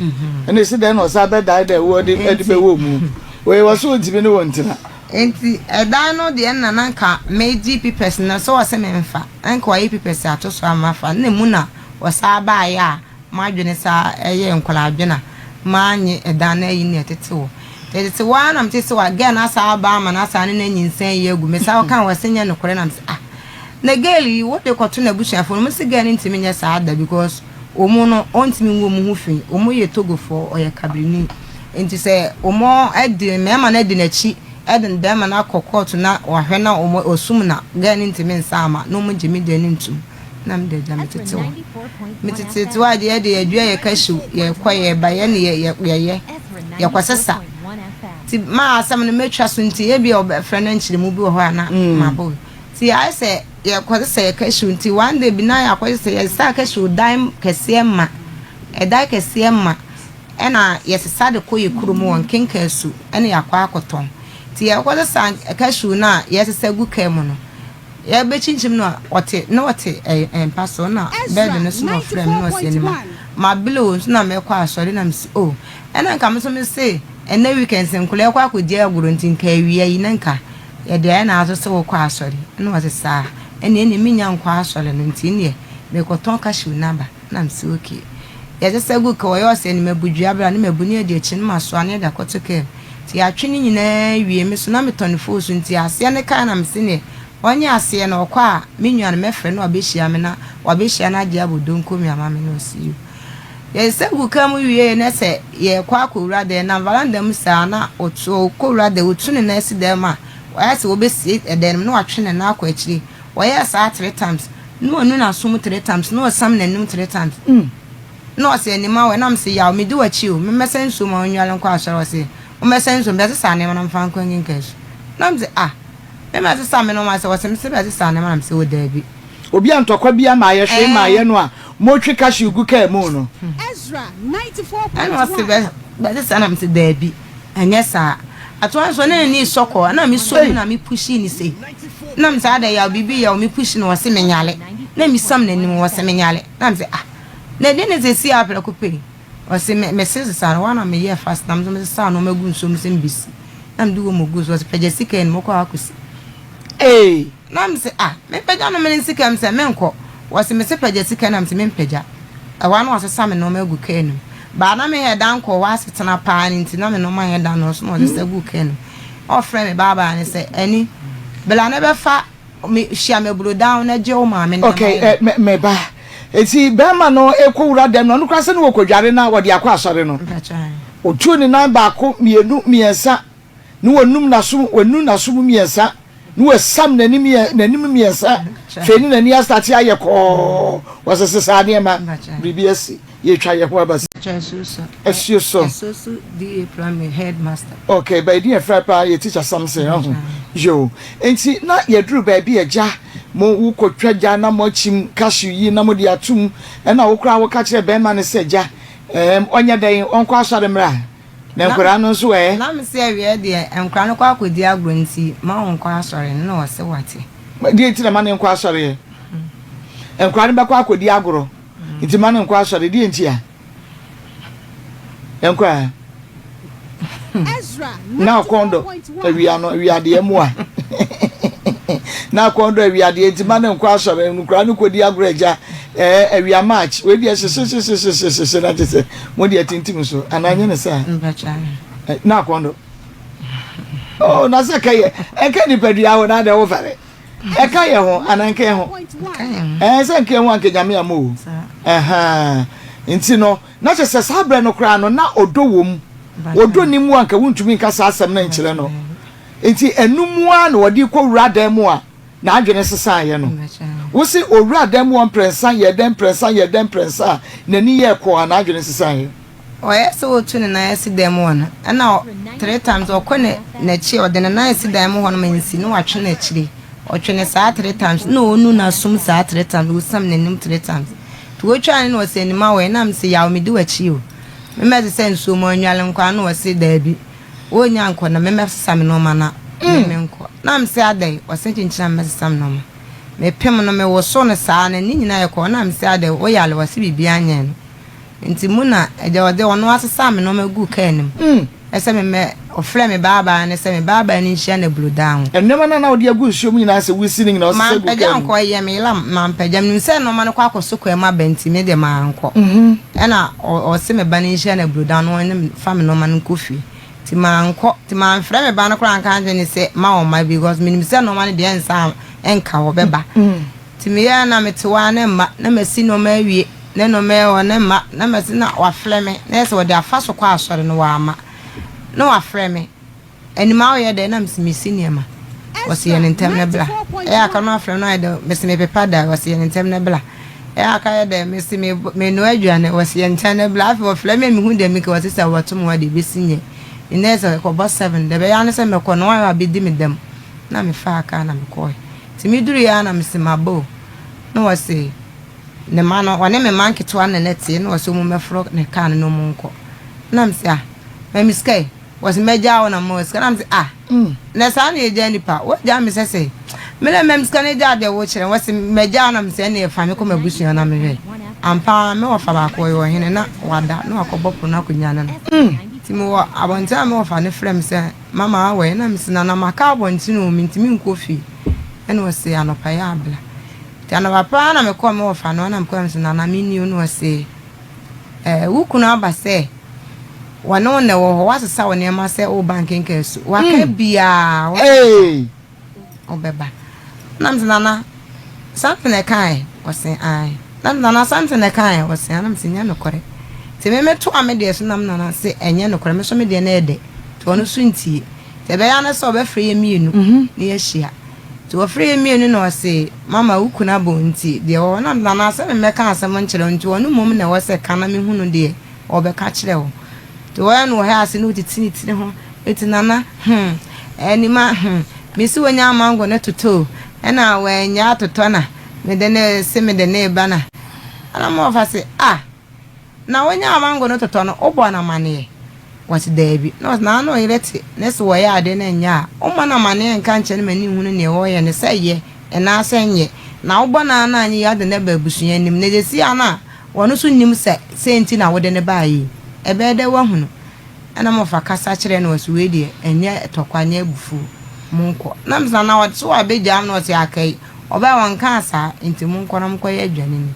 ɛna esi dɛn na ɔsan bɛdae dɛ wo de ɛde bɛwɔ mu? Wei ɔso ɔntumi ne wo ntena. Nti ɛdan no deɛ na na nka megye papers no sɛ ɔse memfa, na nka wayɛ papers ato so a mafa, na emu na ɔsaa baeɛ a m'adwene saa ɛyɛ nkwadaa adwene a mannye ɛdan no ayi na ɛtete hɔ. Nti ɛtete hɔ ara na mete sɛ wa girl no asan aba ama no asan ne no anyinsɛn yi agu me saa ɔka wɔ se nyɛ nokorɛ na mese ah Na girl yi wode kɔto n'abusuafoɔ no, wɔn se girl no ntumi nyɛ saa da because wɔn no ɔntumi ngu wɔn ho fi, wɔn yɛ Togofoɔ, ɔyɛ Kabirni. Nti sɛ wɔn adi mmarima no adi n'akyi de barima no akɔ court na wahwɛ na wɔn ɔsum na girl no ntumi nsa ama na wɔn gye me deɛ no ntum. Na me deɛ gya me tete hɔ. Me tete hɔ a deɛ yɛde yɛdua yɛ cashew, yɛkɔ yɛba yɛ ne yɛ yɛyɛ yɛkɔ sesa. Nti maa asɛm no mɛtwa so nti ebi a ɔbɛfrɛ no nkyerɛmu bi wɔ hɔ a na mabɔ. Nti ayɛ sɛ yɛkɔsesa yɛ cashew nti one day bi na yɛakɔsesa yɛsesaa cashew dan kɛseɛ ma ɛdan kɛseɛ ma ɛna yɛsesa de kɔ yɛ kurom wɔ Nkenkasu ɛna yɛakɔ akɔtɔn nti yɛkɔsesa cashew no a yɛsesa gu kaa mu no yɛbɛkyinkyim no ɔte na ɔte ɛɛ mpa so na bɛɛde no so na ɔfrɛ me na ɔsi anima ma bile o nso na mɛkɔ asɔre na mesi o ɛna nka me nso mese ɛnɛ weekends nkɔla yɛkɔ akɔdi agorɔ nti nka awia yi na nka Yɛde ayɛ n'adze sɛ wɔkɔ asɔr. Nna ɔse saa a, nna emi minnya nnkɔ asɔr no ntsi ndeɛ mekɔtɔn cashew no aba. Nna mese okay. Yɛsesa guu kaa ɔyɛ ɔsɛ no mabu dua bra na mabu ne adi ekyir no masoa na yɛde akɔto kaa mu. Ntsi yɛatwe ne nyinaa wie me so na metɔn no foosu ntsi aseɛ no kae na mese neɛ ɔnye aseɛ no ɔkɔ a me nua no mɛfrɛ no na ɔabehyia me na ɔabehyia no agye abɔ donkomi ama me na ɔse yoo. Yɛsesa guu kaa mu wiei na sɛ yɛrekɔ akɔwura dan nam varanda mu saa na ɔtu ɔkɔwura dan ɔtu ne nan si dan mu a wayɛ sɛ ɔbɛsie dan no mu na watwe ne nan akɔ akyire. Ɔyɛɛ saa three times na wanu n'aso mu three times na ɔsam n'anim three times na ɔse anim awɔ na mese yaw medi w'akyi o memmɛsa nsuo ma wonwale nkɔ asɔre ɔse wommɛsa nsuo mebɛsesa nneɛma na mfa nkɔ nkenka asu na mese ah memmɛsesa me nneɛma sɛ ɔse mese bɛsesa nneɛma na mese o daabi. Obi a ntɔkwa bi ama ayɛ hwee ma ayɛ no a motwe cashew gu kaa mu no. Ɛna ɔse bɛ bɛsesa na mese daabi ɛnyɛ saa. Atoa nso na n'ani resɔ kɔ ɛna mesɔ mu na me pushii no sei na mese adɛn yaw biribi yɛ wo me push no ɔse menyale na mesam n'anim ɔse menyale na mese ah na ɛdeɛn na seesei a prɛko pɛ yi ɔse me mese sesa no hɔ a na meyɛɛ fast na me nso mesesaa nnoɔma gu nsuo mu sɛ mebɛsi na mede wɔ mu guu so ɔse pagya sika yi na mokɔ akɔsi. Ee! Na mese, Ah, mempagya no mene sika? Mese, Menkɔ. Wɔse mese pagya sika na mese mempagya. Ɛhɔ ara na wɔasesa me nnoɔma agu kaa no mu. Baa na menyɛ da nkɔɔ hɔ asetena paa no nti na me nnoɔma nyɛ da nnɔɔso na wɔsesa guu kaa no mu. Na wɔfrɛɛ me baabaa no sɛ, Ani, bla na bɛfa me, hyia me aburodan ho na gye wo maame nnoɔma Okay, yɛ eh, me, me ba. Enti bɛrima no rekɔwura dɛm no, ɔno koraa sɛ ne wɔkɔdware na wɔde akɔ asɔre no, Mpakyɛ ae. ɔtuu ne nan baako, mmienu, mmiɛnsa, ne wɔnum n'aso, wɔanu n'aso mu mmiɛnsa, ne wɔasam n'anim yɛ n'anim mmiɛnsa, fei ne n'ani asate ayɛ kɔɔ, wɔsese saa nneɛma, biribi asi, yɛtwa yɛn ho aba si. Asuo so. Asuo DA primary headmaster. Okay, bɛyɛ din yɛfrɛ paa yɛ teacher Samson ɔho. Yo, nti na yɛduru baabi agya, mo wokɔtwa gya na moakyim cashew yi na mode atom, ɛna wo koraa woka kyerɛ bɛrima no sɛ gya, ɛɛm, ɔnyɛ dɛn, ɔnkɔ asɔre mmra. Na nkwadaa no nso ɛ? Na me se awia deɛ nkwadaa no kɔ akɔdi agorɔ nti ma wɔn nkɔ asɔre no na ɔse wate. Deɛ nti na ma no nkɔ asɔre ɛ? Nkwadaa no bɛkɔ akɔdi agorɔ nti ma no nkɔ asɔre deɛ nti a? Nkɔ a? Na ɔkɔn dɔ awia no awia deɛ mmoa na akɔn dɔ awia deɛ nti ma no nkɔ asɔre nkwadaa no kɔdi agorɔ agya ɛɛ awia march wei deɛ hyehyehyehyehyehye na kyɛ sɛ Mo deɛ tintim so anaa nyɛ ne saa? Na akɔndɔ. Oh, na sɛ kɛyɛ ɛka nipadua ho na adɛ wo fɛre. Ɛka yɛ ho anaa nka yɛ ho. Ɛɛ sɛ nka yɛ ho anka nyame ama o. Ɛhaa. Nti no, na kyɛ sɛ saa berɛ no koraa no na ɔdɔ wɔ mu. Ɔdɔ ni mu anka wontumi nka saa asɛm no nkyerɛ no. Nti ɛno mu ara na wɔde kɔ wura dan mu a n'adwene sesaeɛ no. Wose owura dan mu hɔ mprɛnsa yɛɛ dɛn mprɛnsa yɛɛ dɛn mprɛnsa a n'ani yɛɛ kɔɔ a n'adwene sesaeɛ. Ɔyɛ sɛ ɔretu ne nan asi dan mu hɔ no, ɛna three times ɔkɔ ne n'akyi a ɔde ne nan asi dan mu hɔ nom nsi na watwe n'akyire. Ɔtwe no saa three times na ɔnu n'asom saa three times, ɔsam n'anim three times. Nti wɔtwaa no na ɔse anim awɔ ɛna mese yaw medi w'akyi o. Memmɛte sɛ nsuo mu ɔnwale nkɔ a na ɔse daabi. Wonnya nkɔ na memmɛsesa me nnoɔma na me menkɔ. Na mese adɛn? Ɔse kyenkyen a memmɛsesa me nnoɔma. Mepem no, mewoso no saa na ne nyinaa yɛ kɔɔ. Na mese adɛn? Woyare? Ɔse biribiara nyɛɛ no. Nti mu na agya ɔde ɔno asesaa me nnoɔma guu kaa no mu sɛ memmɛ, ɔfrɛɛ me baabaa no sɛ me baabaa no nhyia no aburodaa ho. Nnoɔma no a na wode agu nsuo mu nyinaa sɛ wosi no nyinaa ɔsesa guu Mampagya kaa no mu? ankɔ, ɛyɛ me yera mampagya. Menim sɛ nnoɔma no kɔ akɔso kwan mu aba nti me deɛ mankɔ. Ɛna ɔse me ba no nhyia no aburodan no ɔne me fa me nnoɔma no nkɔ fie. Nti mankɔ, nti manfrɛ me ba no koraa anka ankyerɛ no sɛ ma ɔmma because menim sɛ nnoɔma no deɛ ɛnsa nka ɔbɛba. Nti meyɛɛ na mete hɔ ara na mma, na masi nnoɔma awie, na nnoɔma yɛ hɔ na mma, na masi na wafrɛ me, na yɛ sɛ ɔde afa so kɔ asɔre no wamma, na wafrɛ me. Anim a woyɛ dɛn na mese mesi nneɛma wɔse yɛ no ntɛm na bla ɛyɛ aka no afrɛ no ayɛ dɛ mese mepepa da wɔse yɛ no ntɛm na bla ɛyɛ aka yɛ dɛ mese menoa aduane wɔse yɛ ntɛm na bla afei wɔfrɛ me a mehu deɛ meka wɔse sɛ wɔto me hɔ deɛ ɛbɛsi nyɛ nnɛ sɛ ɛkɔbɔ 7 deɛ ɛbɛyɛ ne sɛ mɛkɔ na wɔayɛ abɛdi me dɛm na mefaa kaa na mekɔɛ nti meduruiɛ a na mese maba o na wɔse ne mma no ɔne me mma nketewa na na ɛteɛ na wɔse wɔn mmɛforo ne kaa no na wɔn nkɔ na mese ah ma me sika yi Wɔse mɛgyaa wo na mma wo sika na mese ah na saa na yɛgyaa nipa wagyaa me sɛ sɛ me na mma sika no gyaa deɛ wokyerɛ wɔse mɛgyaa wo na mese ɛneɛ fa me kɔ m'abusua na mehwɛ ampa ara me wɔfa baako ɔyɛ ɔhene na wada na wakɔbɔ pono akɔnyane no nti mewɔ abɔnten a me wɔfa no frɛ me sɛ mama awɔ na mese nana maka abɔnten o mentumi nkɔ fie ɛna ɔse anɔpa yɛ abla nti anɔpa paa na mekɔɔ me wɔfa no na mekɔɔ mese nana menni o na ɔse Eh, wo kunu aba sɛ wɔne wo na ɛwɔ hɔ, woasesa wo nneɛma sɛ woreba nkenka su. Waka mm. biara, hey. wobɛba. Na mese nana, something ɛkae, ɔse ae. Na mese nana, something ɛkae, ɔse ae. Na mese nyɛ nokorɛ. Nti me metoa me deɛ so na me nana se ɛnyɛ nokorɛ, me nso me deɛ no ɛyɛ dɛ. Nti ɔno nso ntie. Nti ɛbɛyɛ ara ne sɛ ɔbɛfrɛ yɛn mmienu na yɛahyia. Nti wɔfrɛɛ yɛn mmienu na ɔse, Mama wo kunu abɔ wo nti deɛ ɛwɔ hɔ. Na me nana sɛ memmɛka asɛm nkyerɛ wo nti ɔno mmom na ɛwɔ sɛ ka na mehunu deɛ ɔrebɛka kyerɛ wo. Nti wɔyɛ no wɔ ha ase na ɔtiti ne tiri ho. Nti nana hmm, anima hmm, mese wɔnya amango no totɔ o, ɛna wɔannya atotɔ na mede no se mede no reba na. Ɛna me wɔfa se, ah! Na wonyaa mango no totɔ no, wobɔɔ no amaneɛ? Wɔse, Daabi. Na ɔse, Na ano yere te, ne se wɔyɛ adeɛ na ɛnyɛ a, womma no amaneɛ nka nkyerɛ no ma ne nhunu neɛ wɔreyɛ no sɛ ɛyɛ anaasɛ ɛnyɛ. Na wobɔ no ara na anyɛ yie a wode no aba abusua anim. Na seesei ara no a wɔno nso nnim sɛ sei nti na wode no baeɛ yi, ɛbɛyɛ dɛ woahunu. Ɛna mofa kasa kyerɛ no, ɔse, Wei deɛ ɛnyɛ tɔkwa, ɛnyɛ abufuo, monkɔ. Na mese, Na na ɔse wabɛgyaa me na ɔse aka yi, ɔbaeɛ ɔnkaa saa, nti monkɔ na monkɔyɛ aduane nni.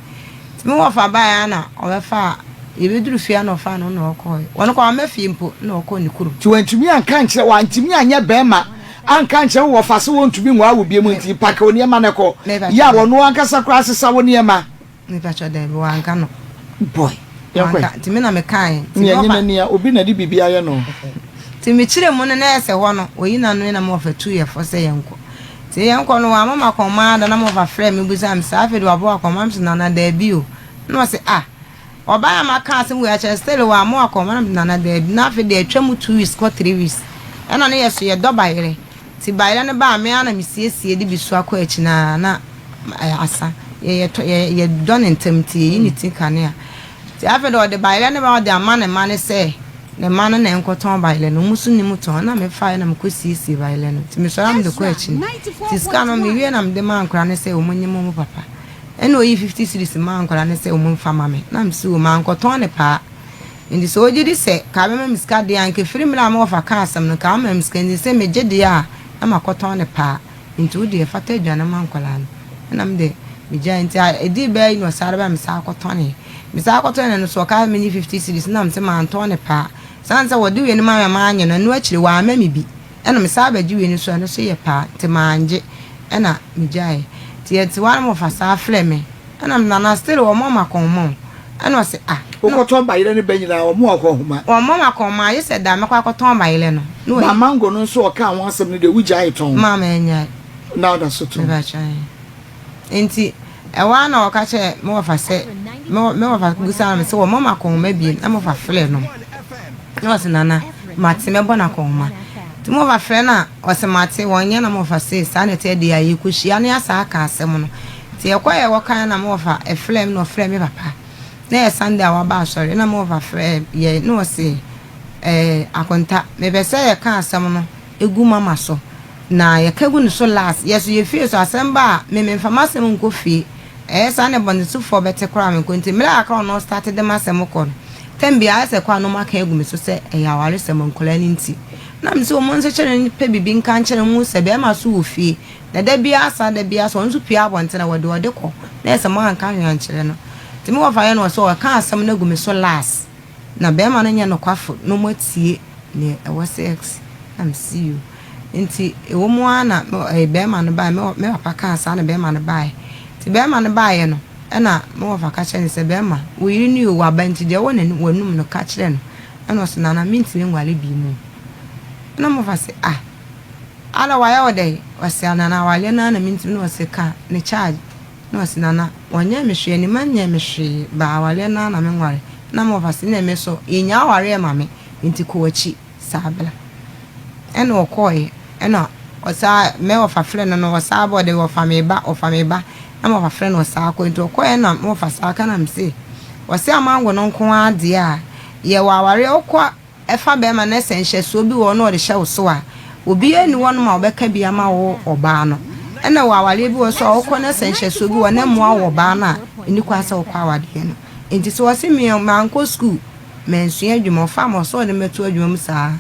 Nti me wɔfa baeɛ ara na ɔbɛfaa, yɛbɛduru fie ara na ɔfaa ne ho na ɔkɔeɛ. Ɔno koraa wamma fie mpo na ɔkɔɔ ne kurom. Nti wantumi anka ankyerɛ, wantumi anyɛ barima anka ankyerɛ wo wɔfa sɛ wɔntumi nwaa wo biom nti pake wo nneɛma na kɔ. Yɛ a ɔno ankasa koraa sesa wo nneɛma. Mepakyɛw daabi, wanka no. Boy, yɛnkɔ ɛ. Wanka, nti me na mekaeɛ. Nti me Nea wɔfa. nyina nia, obi na de biribi ayɛ no. Nti mekyerɛ mu no na ɛyɛ sɛ hɔ no, ɔyi n'ano yi na me wɔfa tuu yɛ fo sɛ yɛnkɔ. Nti yɛnkɔ no wamma m'akɔnma da na me wɔfa frɛɛ me bisaa me sɛ afei de wabɔ w'akɔnma? Mese Nana daabi o. Ɛna ɔse ah ɔbaeɛ a maka asɛm wei akyerɛ no still wamma w'akɔnma? Na mese Nana daabi. Na afei deɛ atwa mu 2 weeks kɔ 3 weeks ɛna ne yɛso yɛdɔ bayerɛ nti bayerɛ no baa me ara na mesiesie de bi soa kɔ akyi no ara na asa. Yɛtɔ yɛdɔ no ntɛm nti yɛyi ne ti kanea. Nti afei deɛ ɔde bayerɛ no ba ɔde ama ne mma no sɛ ne mma no na ɛnkɔtɔn bayerɛ no, wɔn nso nim tɔn. Ɛna mefaeɛ na mekɔsiesiee bayerɛ no. Nti mesɔre a mede kɔ akyi no. Nti sika no mewie na mede maa nkwadaa no sɛ wɔn nye wɔn papa. Ɛna ɔyii 50 cedis maa nkwadaa no sɛ wɔn mfa ma me. Na mese o mankɔtɔn no paa. Nti sɛ ɔgye di sɛ ka bɛma me sika deɛ a anka ɛfiri mmerɛ a me wɔfa kaa asɛm no nka wama me sika. Nti sɛ megye deɛ a na makɔtɔn no paa. Nti wo deɛ fa tɔ aduane ma nkwadaa no. Ɛna me deɛ megyae. Nti ɛdii bɛyɛ yi na ɔsan de bae mesan kɔtɔneeɛ. Mesan kɔtɔneeɛ no nso ɔkaa sɛ menye 50 cedis na mese mantɔn no paa. Sane sɛ wɔde wei no maa me a mannye no, ɛno akyire wɔamma me bi. Ɛna mesan bɛgye wei no nso ɛno nso yɛ paa nti mannye ɛna megyaeɛ. Nti yɛte hɔ ara na wɔfa saa frɛ me. Ɛna me nana still wɔmmɔ me akɔnhoma o. Ɛna ɔse ah. Wokɔtɔn bayerɛ no bɛ nyinaa wɔmmɔ wo akɔnhoma? Wɔmmɔ me akɔnhoma agye sɛ da a mɛkɔ akɔtɔn bayerɛ no. Na wɔyi. Ba mango no nso ɔkaa ho asɛm no deɛ wogyaee tɔn? Maa mannyae. Na woda so tɔn? Mepakyɛw ɛɛ. Nti ɛhɔ ara na ɔka kyerɛɛ me wɔfa sɛ, me me wɔfa bisaa me sɛ wɔmmɔ me akɔnhoma bio na me wɔfa frɛɛ no. Na ɔse Nana mate mɛbɔ no akɔnhoma. Nti me wɔfa frɛ no a ɔse mate wɔnyɛ na me wɔfa se saa na ɛteɛ deɛ a yɛkɔhyia na yɛasan aka asɛm no. Nti yɛkɔeɛ wɔkaeɛ na me wɔfa frɛɛ me na ɔfrɛɛ me papa. Na ɛyɛ Sunday a waba asɔre na me wɔfa frɛɛ yɛn na ɔse eh Akonta mepɛ sɛ yɛka asɛm no gu mama so na yɛka gu no so last yɛso yɛ fie so asɛm ba a me memfa m'asɛm nkɔ fie ɛyɛ saa na bɔnesofoɔ bɛte koraa menkɔ nti mmerɛ kakra ɔno starte de m'asɛm kɔ no tɛm biara ayɛ sɛ kɔ a na ɔmo aka agu me so sɛ ɛyɛ awaresɛm nkwadaa no nti na mese ɔmo nsekyere no pɛ biribi nka nkyerɛ no mu sɛ bɛrima so wɔ fie na da biara saa da biara sɛ ɔno nso pue abɔnten a wɔde ɔde kɔ na ɛyɛ sɛ moanka hwee ankyerɛ no nti me wɔfa yɛ no ɔsɛ ɔka asɛm no agu me so last na bɛrima no nyɛ nokwafo na ɔmo atie neɛ ɛwɔ sɛ ɛsi na mese yoo nti ɛwɔ mu ara na me bɛrima no baeɛ me papa kaa saa na bɛrima no baeɛ nti bɛrima no baeɛ no ɛna me wɔfa ka kyerɛ no sɛ bɛrima wo yere no yoo waba nti deɛ ɛwɔ n'anim w'anum no ka kyerɛ no ɛna ɔse nana mentumi nware bio mu ɛna me wɔfa se ah ada wayɛ wo dɛn ɔse ah nana awareɛ no ara na mentumi na ɔse ka ne charge na ɔse nana wɔnyɛɛ me hwee anima nyɛɛ me hwee ba awareɛ no ara na menware ɛna me wɔfa se na me so yɛnnya awareɛ ma me nti kɔ w'akyi saa bla ɛna ɔkɔɔeɛ ɛna ɔsaa mɛ wɔfa frɛ no no ɔsaa bɔ de wɔfa me ba wɔfa me ba na me wɔfa frɛ no ɔsaa kɔ nti ɔkɔɔeɛ na me wɔfa saa ka na me se ɔse amango no nko ara deɛ a yɛwɔ awareɛ wokɔ ɛfa bɛrima na sɛ nhyɛsoɔ bi wɔ hɔ na ɔde hyɛ wo so a obiara nni hɔ nom a ɔbɛka bi ama wo ɔbaa no ɛna wɔ awareɛ bi wɔ so a wokɔ na sɛ nhyɛsoɔ bi wɔ na mmoa wo ɔbaa no a ɛni kwan sɛ wokɔ awadeɛ no nti sɛ ɔse me mankɔ sukuu Mansua adwuma, ɔfaa me ɔsɛ ɔde me bɛto adwuma mu saa,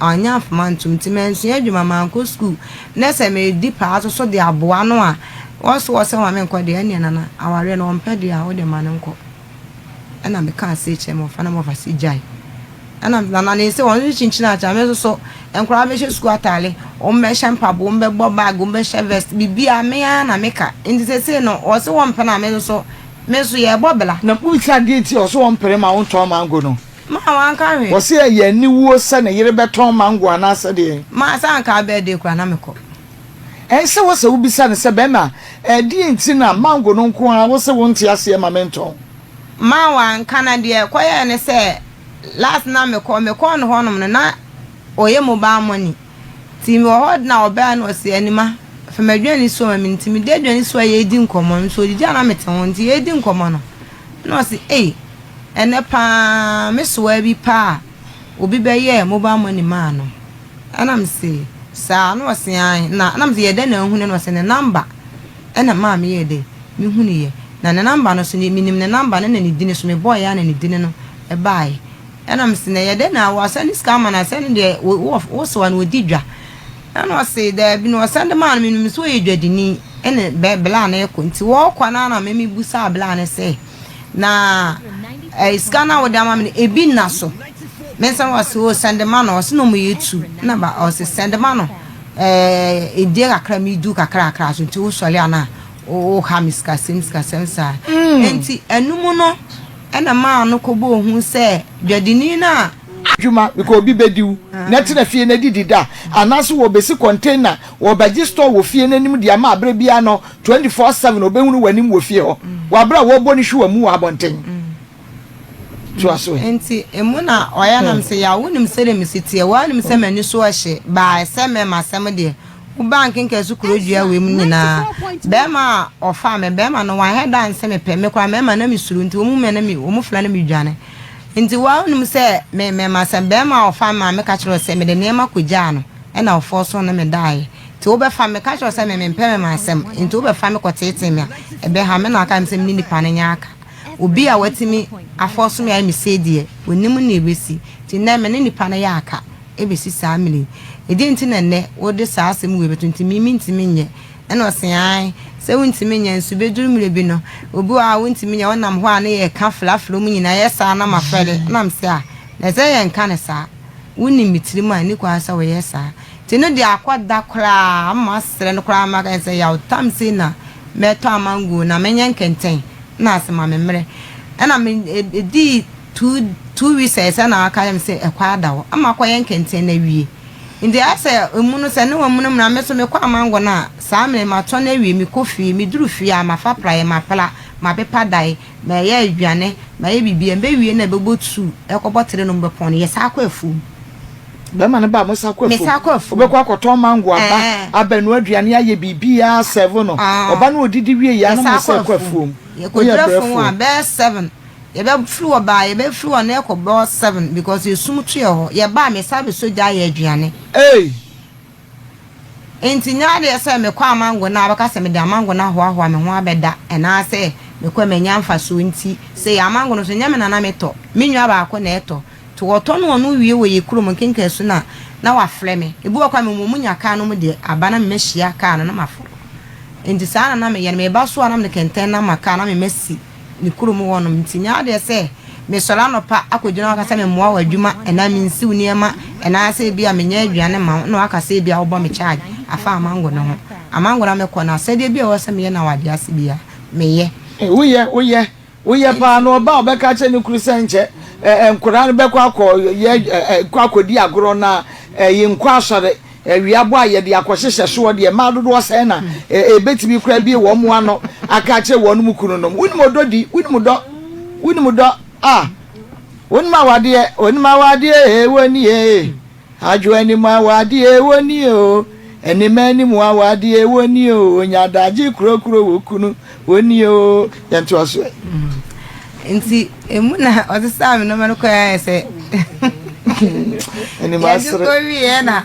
annyɛ amfa mantom nti mansua adwuma, mankɔ sukuu, na sɛ medi paa nso so de aboa no a, ɔse ɔsɛ ɔma menkɔ deɛ, ɛnneɛ Nana, awareɛ no ɔmpɛ deɛ a, wode ma no nkɔ. Ɛna mekaa sei kyerɛɛ me wɔfa na me wɔfa se gyae. Ɛna Nana ne sɛ ɔno nso kyinkyini akyɛ, me nso so, nkwadaa bɛhyɛ sukuu ataale, wɔbɛhyɛ mpaboa, wɔbɛbɔ bag, wɔbɛhyɛ vest, biribiara me ara na meka. Nti seesei no, ɔse wɔmpɛ no a, me nso so. Me nso yɛrebɔ bra. Na wobisa deɛ nti a ɔse ɔmpere ma wontɔn mango no? Ma wanka hwee. Ɔse ɛyɛ aniwuo sɛ ne yere bɛtɔn mango anaasɛ deɛn? Ma sɛ anka birthday koraa na mekɔ. Ɛnsɛ wɔ sɛ wobisa no sɛ bɛrima ɛdeɛn nti na mango no nko ara wose wonte aseɛ ma mentɔn? Ma wanka na deɛ ɛkɔyɛɛ ne sɛ last na mekɔ mekɔɔ no hɔnom no na ɔyɛ mobile money. Nti mewɔ hɔ na ɔbae na ɔse Anima, fa m'aduane soa ma me. Nti mede aduane soa yɛredi nkɔmmɔ nso ɔdidi a na mete ho nti yɛredi nkɔmmɔ no na ɔse ei ɛnɛ paa me soa bi paa obi bɛyɛɛ mobile money maa no. Ɛna mese saa na ɔse ae na na mese yɛ dɛn na ahunu na ɔse ne number ɛna maa meyɛɛ dɛn mehunuiɛ na ne number no so menim ne number no na ne dini so mebɔeɛ a na ne dini no ɛbaeɛ. Ɛna mese, na ɛyɛ dɛn na wɔasɛnde sika ama no a, sɛ no deɛ wo wo sewa no ɔdi dwa. Ɛna ɔse, daabi, na ɔsɛnde maa no, menim sɛ ɔyɛ dwadini, ɛne bɛ bla no rekɔ. Nti wɔrekɔ no ara na me mebusaa bla no sɛ, na ɛɛ sika no a wode ama me no, ebi nna so? Me nsa no ɔse, o sɛnde ma no, ɔse na ɔmo yɛ tu. Ɛna ba ɔse, sɛnde ma no, ɛɛ edie kakra medu kakrakra so, nti wosɔre a na woha me sikasɛm sikasɛm saa. Nti ɛno mu no, Ɛnna maa no kɔbɔɔ hu sɛ dwadini no a. Adwuma because obi bɛdi wo na tena fie na didi da anaase wɔbɛsi container wɔbɛgye store wɔ fie no anim de ama aberɛ biara no 24/7 ɔbɛhunu w'anim wɔ fie hɔ wɔ aberɛ a wɔbɔ no hwiwa mu wɔ abɔnten. Toa so ɛ. Nti emu na ɔyɛ nam sɛ yaw wonim sɛdeɛ mesi teɛ woanim sɛ m'ani so ɛhye baa sɛ mɛma asɛm deɛ Wo baa nkenkasu kuro dua wei mu nyinaa bɛɛma a ɔfaa me bɛɛma no wanhɛ da anse me pɛ me koraa mɛɛma na me suro nti wɔn mɛ na me wɔn fila na me dwane nti wa wonim sɛ me mɛma sɛ bɛɛma a ɔfaa me maame ka kyerɛ sɛ mede nneɛma kɔ gyaa no ɛna ɔfɔɔ so ne me daeɛ nti wo bɛfa me ka kyerɛ sɛ me mempɛ mɛma asɛm nti wo bɛfa me kɔ teetee me a ɛbɛha me na aka me sɛ me ne nipa no nyɛ aka obi a watumi afɔɔ so me ayɛ me sei deɛ onim ne ɛbɛsi nti nɛ me ne nipa no yɛ aka Ɛbɛsi saa mmerɛ yi. Ɛdeɛn nti na nnɛ wode saa asɛm wei bɛto nti me mentumi nyɛ? Ɛna ɔse ae, sɛ wontumi nyɛ nso bɛduru mmerɛ bi no, obi wɔ hɔ a wontumi nyɛ, wonam hɔ a ne yɛka frafra mu nyinaa, ɛyɛ saa na mafɛre, ɛna mese ah, na ɛsɛ yɛnka no saa, wonim me tirim a ɛnni kwan sɛ woyɛ saa. Nti no deɛ akɔ da koraa ama masrɛ no koraa maka sɛ yaw tam sei na mɛtɔ amango na menyɛ nkɛntɛn na ase ma me mmerɛ. Ɛna me ɛdii 2 2 weeks a ɛsɛ na aka yɛ me sɛ ɛkɔ ada hɔ ama akɔyɛ nkɛntɛn no awie. Nti ayɛ sɛ emu no sɛ ne wamunamuna me so mekɔ amango no a saa mmerɛ matɔ no awie mekɔ fie meduru fie a mafa praeɛ mapra mapepa dae mayɛ aduane mayɛ biribiara mbɛwie na ɛbɛbɔ 2 ɛkɔbɔ 3 no mbɛpɔn no yɛsan kɔ afuom. Bɛrima no ba a mosan kɔ afuom. Mesan kɔ afuom. Wobɛkɔ akɔtɔn mango aba Ɛɛ. abɛnoa aduane ayɛ biribiara sɛvo no. Ah. Ɔba no ɔdidi wie yɛ a na Yɛsan mosan kɔ kɔ afuom. afuom. Woyɛ Yɛkɔduru afuom a brɛfoɔ. bɛyɛ 7 yɛbɛfiri hɔ baa yɛbɛfiri hɔ na ɛkɔ bɛyɛ 7 because esum to yɛ hɔ. Yɛbaa mesan bɛsɔ gya ayɛ aduane. Ei! Nti nyɛ adeɛ sɛ mekɔ amango no a bɛka sɛ mede amango no ahoahoa me ho abɛda anaasɛ mekɔ manya mfasoɔ nti sɛ yɛ amango no so nyɛ me na na metɔ me nua baako na ɛtɔ nti wɔtɔ no ɔno wie wɔ yɛ kurom nkenkasu no a na wafrɛ me ebi wɔ kɔ a mewɔ mu nya kaa no mu deɛ aba na memahyia kaa no na maforo nti saa na na meyɛ no meba so a na mede kɛntɛn na ma kaa na memasi ne kurom hɔnom nti nyɛ adeɛ sɛ mesɔre anɔpa akɔgyina hɔ aka sɛ memmoa wɔ adwuma ɛnaa mensiw nneɛma ɛnaa sɛ ebi a menyɛ aduane ma wo na waka sɛ ebi a wobɔ me charge afa amango no ho amango na mekɔ no asɛdeɛ bi a ɛwɔ sɛ meyɛ na wade ase bia meyɛ. Woyɛ woyɛ woyɛ paa na ɔba a ɔbɛka kyerɛ ne kuru sɛ nkyɛ ɛ nkwadaa no bɛkɔ akɔ yɛ ɛ kɔ akɔdi agorɔ na ɛyi nkɔ asɔre awia bɔ a yɛde akɔhyehyɛ soɔ deɛ mmaa dodoɔ sɛn na ɛbɛtumi kora bie wɔn mo ano aka akyerɛ wɔn mu kunu nom wonim ɔdɔ di wonim dɔ wonim dɔ a wonim awadeɛ wonim awadeɛ ee wɔnie adwo anim awadeɛ wɔnie o anim anim awadeɛ wɔnie o onyadagye kurokuro wɔ kunu wɔnie o yɛntoa so ɛ. Nti emu na ɔsesaa me nneɛma no kɔ ayɛ sɛ anim yɛde asere kɔ wieɛ na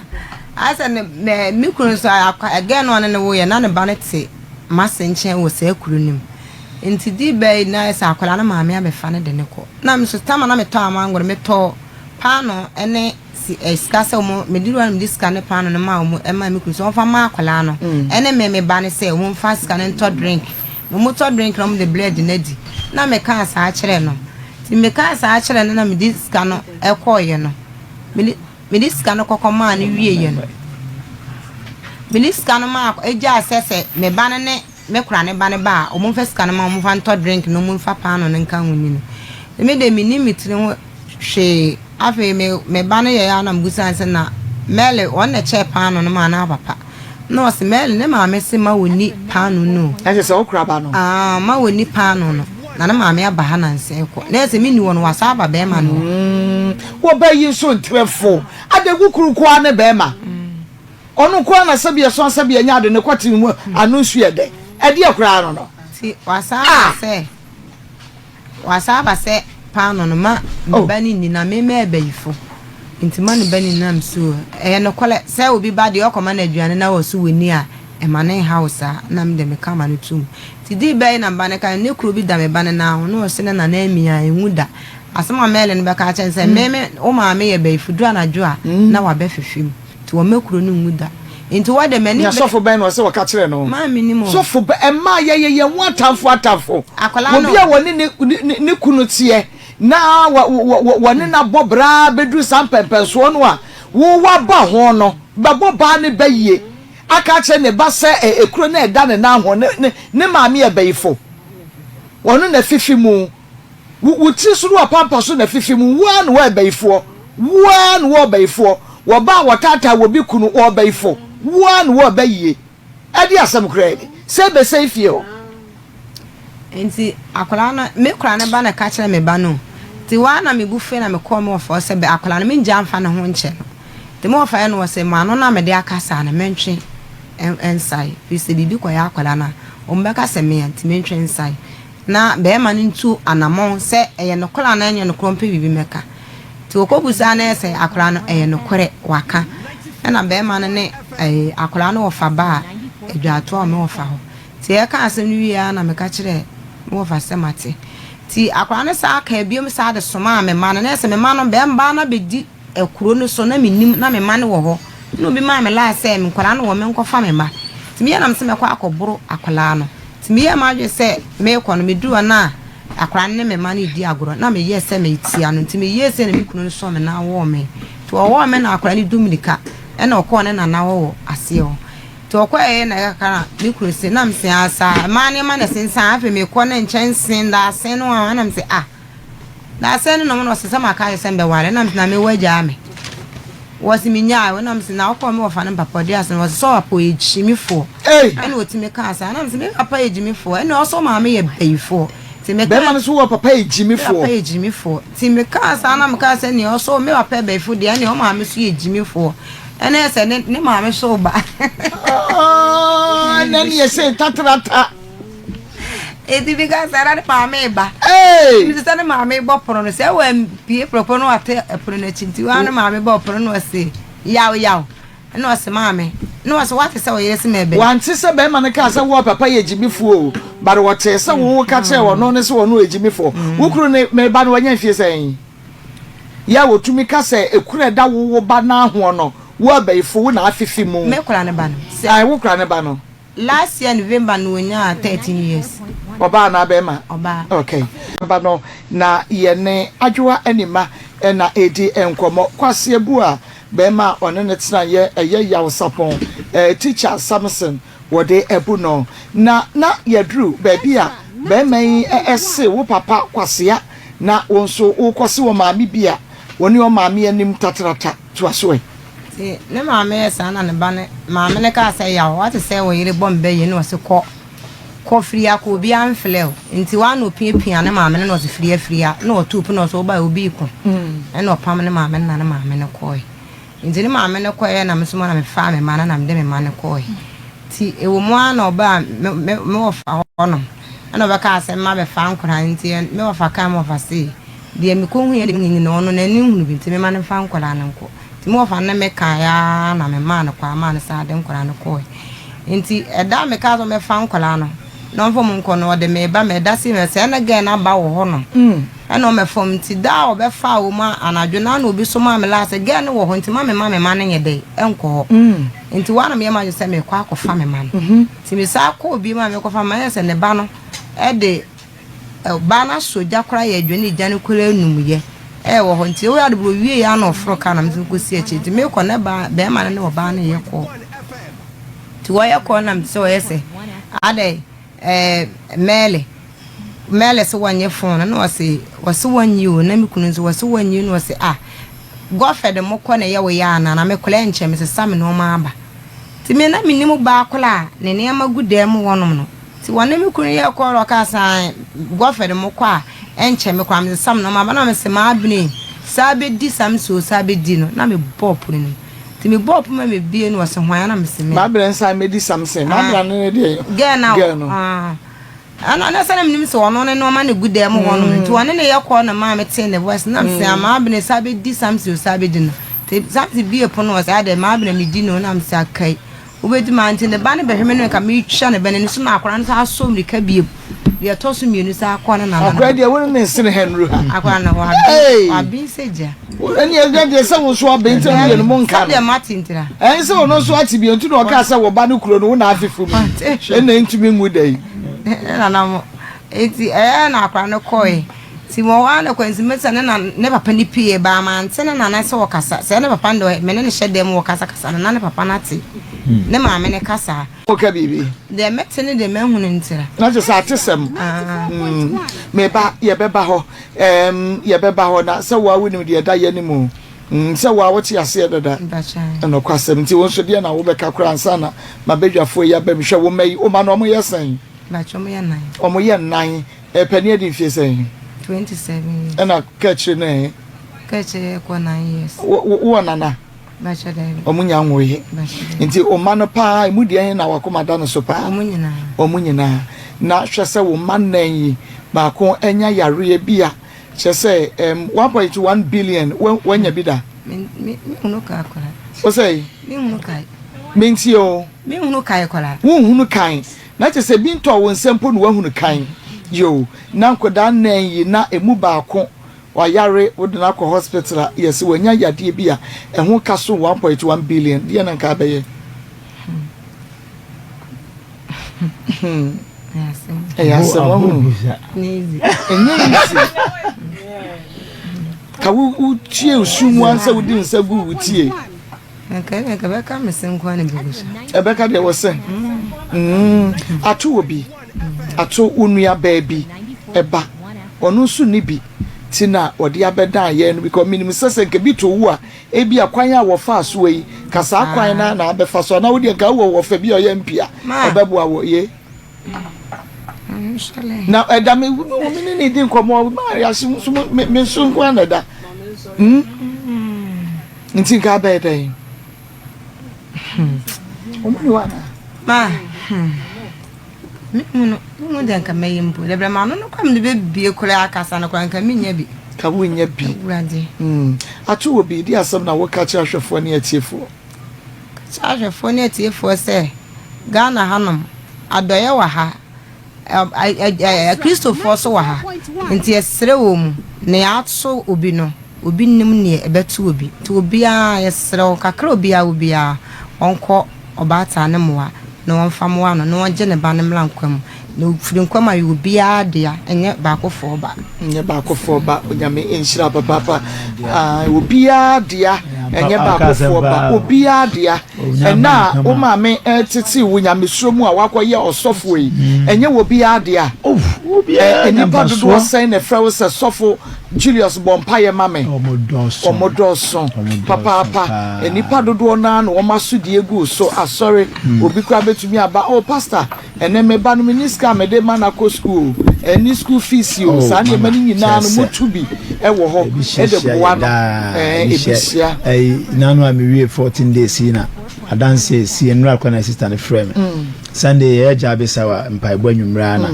asɛ ne me me kunu nso akɔ ɛgɛn no ɔne ne woyɛ na ne ba no te m'ase nkyɛn wɔ saa kuro no mu nti di bɛyi na ayɛ sɛ akwadaa no maame abɛfa no de ne kɔ na me nso tama na metɔ amango no metɔ paano ne si ɛ sika sɛ wɔn mede wura no mede sika ne paano no ma wɔn ɛma me kunu sɛ wɔmfa ma akwadaa no ɛne me me ba no sɛ wɔmfa sika no ntɔ drink na wɔtɔ drink na wɔde bread no adi na mekaa saa kyerɛ no nti mekaa saa kyerɛ no na mede sika no ɛkɔɔyɛ no mede mede sika no kɔkɔ maa no wieɛ no mede sika no maa egyaa sɛ sɛ me ba no ne. me kora ne ba no ba a, wɔmfa sika no ma wɔmfa ntɔ drink na wɔmfa paano no nka ho nni no. Nti me deɛ mennim me tiri ho hwee. Afei me me ba no yɛeɛ ara na mebisaa no sɛ na Mary ɔno na ɛkyɛɛ paano no maa no papa? Na ɔse Mary ne maame se ma wɔnni paano no o. Na kyerɛ sɛ wokora ba no? Aah ma wɔnni paano no. Na ne maame aba ha nansa yi kɔ. Na ɛsɛ menni hɔ no wasan aba bɛrima no hɔ. Mm, wo ba yi nso ntrɛ fo. Adɛn wo kunu nko ara ne bɛrima? Ɔno nko ara na sɛbi ɛsɔn sɛbi ɛnyɛ ade ne kɔte mu ano nsu yɛ dɛ. Ɛdeɛ koraa no no. Nti wasan aba sɛ wasan aba sɛ paano no ma ne ba no nni na me mɛyɛ bayifo nti ma ne ba no nni na me so ɛyɛ nokorɛ sɛ obi ba deɛ ɔkɔma no aduane na ɔso wɔnni a ɛma no nha wo saa na me deɛ meka ma no tom nti dii bɛyi na me ba no ka ne kuro bi da me ba no nan ho na ɔse ne nana amia ɛnwu da asɛm a Merlin bɛka akyerɛ no sɛ me me wo maame yɛ bayifo duru anadwo a na wabɛfefe mu. Nti wɔmma kuro no nwu da. Nti wɔ de m'ani Na sɔfo bɛn na ɔsɛ wɔka kyerɛ no? Maa mennim o. Sɔfo bɛ mmaa yɛyɛ yɛn ho atamfo atamfo. Akwadaa no. Obi a wɔne ne ne ne kunu teɛ na wɔ wɔ wɔ wɔne no abɔ bra bɛduru saa mpɛmpɛnsoɔ no a wo woaba ho no bɛbɔ baa ne ba yie aka akyerɛ ne ba sɛ ɛ ekuro no a ɛda ne nan ho ne ne ne maame yɛ bayifo ɔno na fifi mu. Wo wo tiri so ne w'apampa so na fifi mu, wo ara ne wɔ ɛbayifoɔ, wo ara ne wɔ ɔbayifoɔ, wɔ ba a wɔtaataa wɔ bi kunu wɔ ɔbayifo, wo ara ne wɔ ɔbayie. Ɛdeɛ asɛm koraa ni, sɛ ɛbɛsɛe fie hɔ. Nti akwadaa no, me koraa ne ba na ɛka kyerɛ me ba no o. Nti hɔ ara na me bo fui na me kɔɔ me wɔfa hɔ sɛ bɛ akwadaa no mengyaa mfa ne ho nkyɛ no. Nti me wɔfa yɛ no ɔse m'ano no a mede akasa no mentwe nsae, firi sɛ biribi kɔyɛ akwadaa no a, wɔn bɛka sɛ mea nti mentwe nsae. Na barima no ntu anamɔn sɛ ɛyɛ nokorɛ anaa ɛnyɛ nokorɛ ɔmpɛ biribi mmɛka. Nti wɔkɔbisaa no sɛ akwadaa no ɛyɛ nokorɛ waka. Ɛna barima no ne ɛɛ akwadaa no wɔfa baa adwaatoa wɔ me wɔfa hɔ. Nti yɛka asɛm no wieɛ ara na meka kyerɛɛ me wɔfa sɛ mate. Nti akwadaa no saa kaa biom saa de somaa me mma no. Na ɛsɛ me mma no bɛrima baa no abɛdi kuro no so na mennim na me mma no wɔ hɔ. Ɛna obi maa me line sɛ nkwadaa no wɔ hɔ menkɔfa me mma. Nti meyɛɛ na mese mɛkɔ akɔboro akwadaa no. Nti meyɛɛ m'adwene sɛ merekɔ no, meduruu hɔ na akwadaa no ne me mma no redi agorɔ. Na meyɛɛ sɛ meretia no. Nti meyɛɛ sei na me kunu no sɔɔ me nan wɔɔ me. Nti ɔwɔɔ me na akwadaa no du mmirika ɛna ɔkɔɔ ne nana hɔ wɔ aseɛ hɔ. Nti ɔkɔeɛ na ɛkaka na me kunu se na mese ah saa mmaa nneɛma na ɛsensan afei mekɔ ne nkyɛnse ndaase no a ɛna mese ah Na asɛn no nom na ɔse sɛ maka ayɛ sɛ mbɛware na mese na me wagyaa me wɔse menyaa wo na mese na wokɔɔ me wɔfa no mpapa ɔde ase no wɔse sɛ ɔpapa ɔyɛ gyimifoɔ ɛna ɔtumi kaa saa na mese me papa yɛ gyimifoɔ ɛna ɔsɛ maame yɛ bayifoɔ nti meka bɛrima no so wɔ papa yɛ gyimifoɔ papa yɛ gyimifoɔ nti mekaa saa na mekaa sɛ nea ɔsɛ me papa yɛ bayifoɔ deɛ ɛna ɔmaame so yɛ gyimifoɔ ɛna ɛsɛ ne ne maame so ba ɛna ne yɛ sɛ tatrata Enti bi ka sɛ na ne maame reba. Nti sɛ ne maame bɔ pono no sɛ wampie prɛko no wate pono no akyi nti wa ne maame bɔ pono no ɔse yaw yaw ɛna ɔse maame na ɔse wate sɛ ɔyere se mɛbɛ. Wante sɛ bɛrima no kaa sɛ wo papa yɛ gyimifoɔ o but wɔtee sɛ wo ka kyerɛɛ ɔno ne sɛ ɔno yɛ gyimifoɔ. Wo kunu ne me ba no wanya mfie sɛn? Yɛ a wɔtumi ka sɛ ekuro a ɛda wo wo ba nan hoɔ no wo abayifo wo na afefe mu. Me kora ne ba no. Ae wo kora ne ba no. Last year November no onyaa 13 years. Ɔbaa anaa bɛɛma? Ɔbaa. Okay. Ba no na yɛne Adwoa Anima na ɛredi nkɔmmɔ. Kwasi Abu a bɛɛma a ɔne no tena yɛ ɛyɛ Yaw Sapɔn, teacher Samson wɔde abu no. Na na yɛaduru baabi a bɛɛma yi se wo papa Kwasea na wo nso wokɔse wo maame bi a wɔne ɔmaame anim tatrata. Toa so ɛ. Nti ne maame yɛɛ saa na ne ba no maame no kaa sɛ yaw wate sɛ wo yere bɔ me bɛ yie na ɔse kɔ kɔ firi ha kɔ obiara mflɛ wo nti waa na ɔpiapia ne maame no na ɔse firi ha firi ha na ɔtoo pono na ɔse wobaɛ obi reko ɛna ɔpam ne maame no na ne maame no kɔɔɛ nti ne maame no kɔɛ na me nso na mefaa me mma no na mede me mma no kɔɔɛ nti ɛwɔ mu ara na ɔbaa me me me wɔfa hɔ nom ɛna ɔbɛkaa sɛ mma bɛfa nkwadaa nti me wɔfa kaa me wɔfa sei Deɛ mekɔhuiɛ deɛ menim no, ɔno n'ani nhunu bi nti memma no mfa nkwadaa no nkɔ. Nti me wɔfa no ne me kaeɛ ara na memaa no kwan maa no san de nkwadaa no kɔeɛ. Nti ɛda a mekaa sɛ ɔmmɛfa nkwadaa no na ɔmfa wɔn nkɔ no, ɔde me reba ma ɛda sei sɛɛ na girl no aba wɔ hɔnom ɛna ɔmmɛfa wɔn. Nti da a ɔbɛfaa wɔn anadwo no ara na obi somaa me laa sɛ girl no wɔ hɔ nti ma memma me mma no nyɛ dɛn nkɔ hɔ. Nti hɔ ara na meyɛɛ m'adwene sɛ merekɔ akɔfa me mma no. Nti mesan kɔɔ bio a merekɔfa me mma no, ayɛ sɛ ne ba no de Ɔbaa no asɔ gya koraa yɛ adwene ne gya no koraa num yɛ ɛwɔ hɔ nti ɔyɛ ade bro wie yɛ ana ɔforo kaa na me nso kɔsi akyire nti mekɔ na baa bɛrima no ne ɔbaa no yɛ kɔɔ nti wɔyɛ kɔɔ na mete sɛ ɔyɛ sɛ adɛn. Ɛɛ Mɛɛle, Mɛɛle se wɔnnye phone no na ɔse wɔse wɔnnye o na me kunu nso wɔse wɔnnye na ɔse ah Godfred mo kɔ na ɛyɛ wo ya anaa na me koraa nkyɛ mesesa me nnoɔma aba nti me na mennim baa koraa a ne nneɛma gu dan mu hɔnom no nti wɔne me kunu yɛɛ kɔɔl ɔkaa sɛ ae Godfred mo kɔ a ɛnkyɛ me koraa mesesa me nnoɔma aba na mese maabene saa bɛdi saa mese o saa bɛdi no na mebɔɔ pono no mu Nti me bɔɔ poma me bie no ɔse hwan na mese me. M'abena nsan medi Samson m'abena no ne deɛ girl no girl no. Ɛna na sɛ na menim sɛ ɔno ne nneɛma na egu dan mu hɔ nom nti ɔne ne yɛ kɔɔ na maa me tee ne voice na mese ah m'abena saa bɛdi Samson o saa bɛdi no nti Samson bie pono ɔse adɛ m'abena medi no na mese akai Wobɛdi ma nti ne ba no bɛhwɛ me no nka metwa ne ba no ani so na akwadaa no san asɔ mmirika bio. Deɛ ɛtɔ so mmienu san kɔ ne nana. Akwadaa deɛ wo ne ne nsene ha nnuru ha. Akwadaa no waben waben sɛ gya. Ɛne ɛdeɛ deɛ sɛ wo nso aben nti na mmienu mo nka no. Sɛdeɛ mate ntira. Ɛn sɛ ɔno nso ate bio nti na ɔkaa sɛ wo ba no kuro no wo na afe fam yi ɛna ntumi nwu da yi. Ne nana mo nti ɛyɛ na akwadaa no kɔe. Nti wɔ hɔ ara na Kwansimma sɛ ne na ne papa no pue baa mante ne nana sɛ ɔkasa sɛ ne papa no deɛ me ne no hyɛ dan mu wɔkasakasa no na ne papa no ate ne maame no kasa. Woka biribi? Deɛ mɛte ne deɛ mahunu ntira. Na kyerɛ sɛ atesɛm. Mm, meba, yɛbɛba hɔ. Um, yɛbɛba hɔ na sɛ woa wonim deɛ ɛda yɛ anim o. Mm, sɛ woa wote aseɛ dada. Ɛnokwasɛm nti wo nso deɛ na wobɛka koraa ansa na mabadwafoɔ yi aba mu. Hwɛ wo mma yi, wo mma no wɔyɛ sɛn? Mpakyɛ wɔyɛ nnan. Wɔyɛ nnan. Panin adi mfie sɛn? 27 years. Ɛna kaakyire no ɛ? Kaakyire kɔ 9 years. Wo wɔ nana? Bakyɛ daabi. Ɔmo nya nwoeɛ. Nti wo mma no paa emu deɛ he na wakoma da no so paa? Ɔmo nyinaa. Ɔmo nyinaa. Na hwɛ sɛ wo mma nnan yi baako anya yareɛ bi a kyerɛ sɛ ɛm 1.1 billion wanya bi da? Me me hunu kae koraa. Wo sɛ? Me hunu kae. Mentie o. Me hunu kae koraa. Wo nhunu kae. Na kyerɛ sɛ bi ntɔɔ wo nsa mpo na woahunu kan. Yoo, na nkwadaa nnan yi na ɛmu baako wayare wode no akɔ hospital a yɛse wanya yadeɛ bi a ɛho ka so 1.1 billion deɛ na nka abɛyɛ? Hmm. Ɛyɛ asɛm wahunu. Ɛnyɛ easy. Ka wo wotie osu mu ansa wodi nsa gu wo tie. Nka nka bɛka me se nko na bɛgu so. Ɛbɛka deɛ wɔ sɛ. Mm, ato wɔ bi. Ato wo nua baa bi ɛba. Ɔno nso nni bi. Ti na wɔde abɛdan yɛn no because menim sɛ sɛ nka bi to wo a ebi a kwan a wɔfaa so yi ka saa kwan na na abɛfa so anaa wodeɛ nka wowɔ wɔfa bi a ɔyɛ MP a ɔbɛboa wɔ ye. Na ɛda me me ne ne di nkɔmmɔ maa yɛase nso me me nso nko ara na ɛda. Mm. Nti nka abɛyɛ dɛn? Wɔn ni hɔ anaa? Ma, hmm. Me hu no, me hu deɛ nka mɛyɛ mpo. Deɛ brɛ ma ano no kora mede bɛbie koraa akasa no koraa nka menya bi. Ka wonya bi. Awurade. Hmm. Ato wɔ bi, di asɛm na woka kyerɛ ahwɛfoɔ ne atiefoɔ. Ka kyerɛ ahwɛfoɔ ne atiefoɔ sɛ Ghana hanom, adɔeɛ wɔ ha. Akristofoɔ nso wɔ ha, nti yɛsrɛ wɔ mu, nea ato obi no, obi nnim nea ɛbɛto obi, nti obiara yɛsrɛ wo, kakra obiara wɔ biara, ɔnkɔ ɔbaatan no mmoa na wɔmfa mmoa no na wɔngye ne ba no mmra nkwa mu, na ɔfiri nkwa mu a, ɔyɛ obiara dea, ɛnyɛ baakofoɔ ba. Ɛnyɛ baakofoɔ ba, Onyame nhyira papaapa, obiara dea, ɛnyɛ baakofoɔ ba, obiara dea. Ɛnnɛ a wo maame retetee wo nyamesuro mu a woakɔyɛ ɔsɔfoɔ yi, ɛnyɛ obiara dea? Nnipa dodoɔ sɛn na ɛfrɛ wo sɛ Sɔfo Julius bɔ mpaeɛ ma me? Wɔdɔɔso papaapa. Nnipa dodoɔ no ara na wɔn asodie gu wo so. Asɔre, obi koraa bɛtumi aba, Oh, Pastor, Ɛnɛ me ba no menni sika a mede ma no akɔ sukuu o, ɛne school fees o, saa nneɛma no nyinaa no motu bi wɔ hɔ de boa no, ɛɛ ebi hyia. Ɛyi nanu a mewie 14 days yi na adanse esi nnura kora na sister no frɛ me. Sunday yɛyɛ gya abesa wa mpaebɔ anwummerɛ na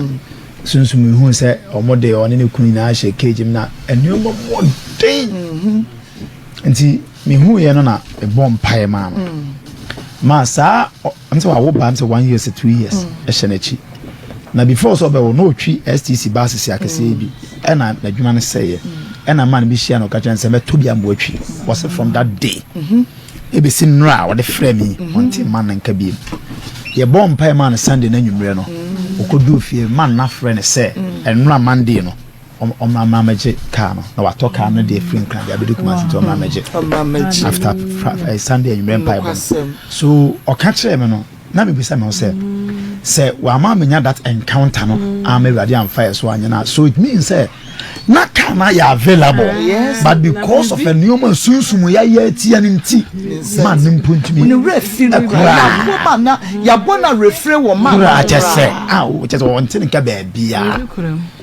sunsum mehu sɛ ɔmo de ɔne ne kunu nyinaa hyɛ cage mu na nneɛma mu den. Nti mehu yɛ no na mebɔ mpaeɛ maa no. Ma saa Ɛm sɛ wawo ba ɛm sɛ one year sɛ 2 years ɛhyɛ n'akyi na before sɛ ɔbɛwo na ɔtwi STC buses akɛseɛ yi bi ɛna n'adwuma no sɛeɛ ɛna man bi hyia no ɔka kyerɛ no sɛ mɛtɔ bi ama watwi. Wɔse from that day ɛbɛsi nnora a ɔde frɛ me ɔnte man no nka biem. Yɛbɔɔ mpaeɛ maa no Sunday no anwummerɛ no ɔkɔduu fie man no afrɛ no sɛ ɛnnora Monday no Ɔmmra mmra mmɛgye car no na watɔ car no de afiri Nkran de abɛdu Kumasi nti ɔmmra mmɛgye after eh, Sunday anwummerɛ mpaebɔ no. So ɔka kyerɛɛ me no na mebisa me ho sɛ. Sɛ wama menya that encounter no mm. ama Awurade amfa yɛ so anyɛ na so it means sɛ na car na yɛ available ah, but because of nneɛma sunsum yɛayɛ atia no nti ma ne mpo ntumi ɛkoraa yɛabɔ na refere wɔ ma koraa kyɛ sɛ a kyɛ sɛ wɔnte ne nka baabiaa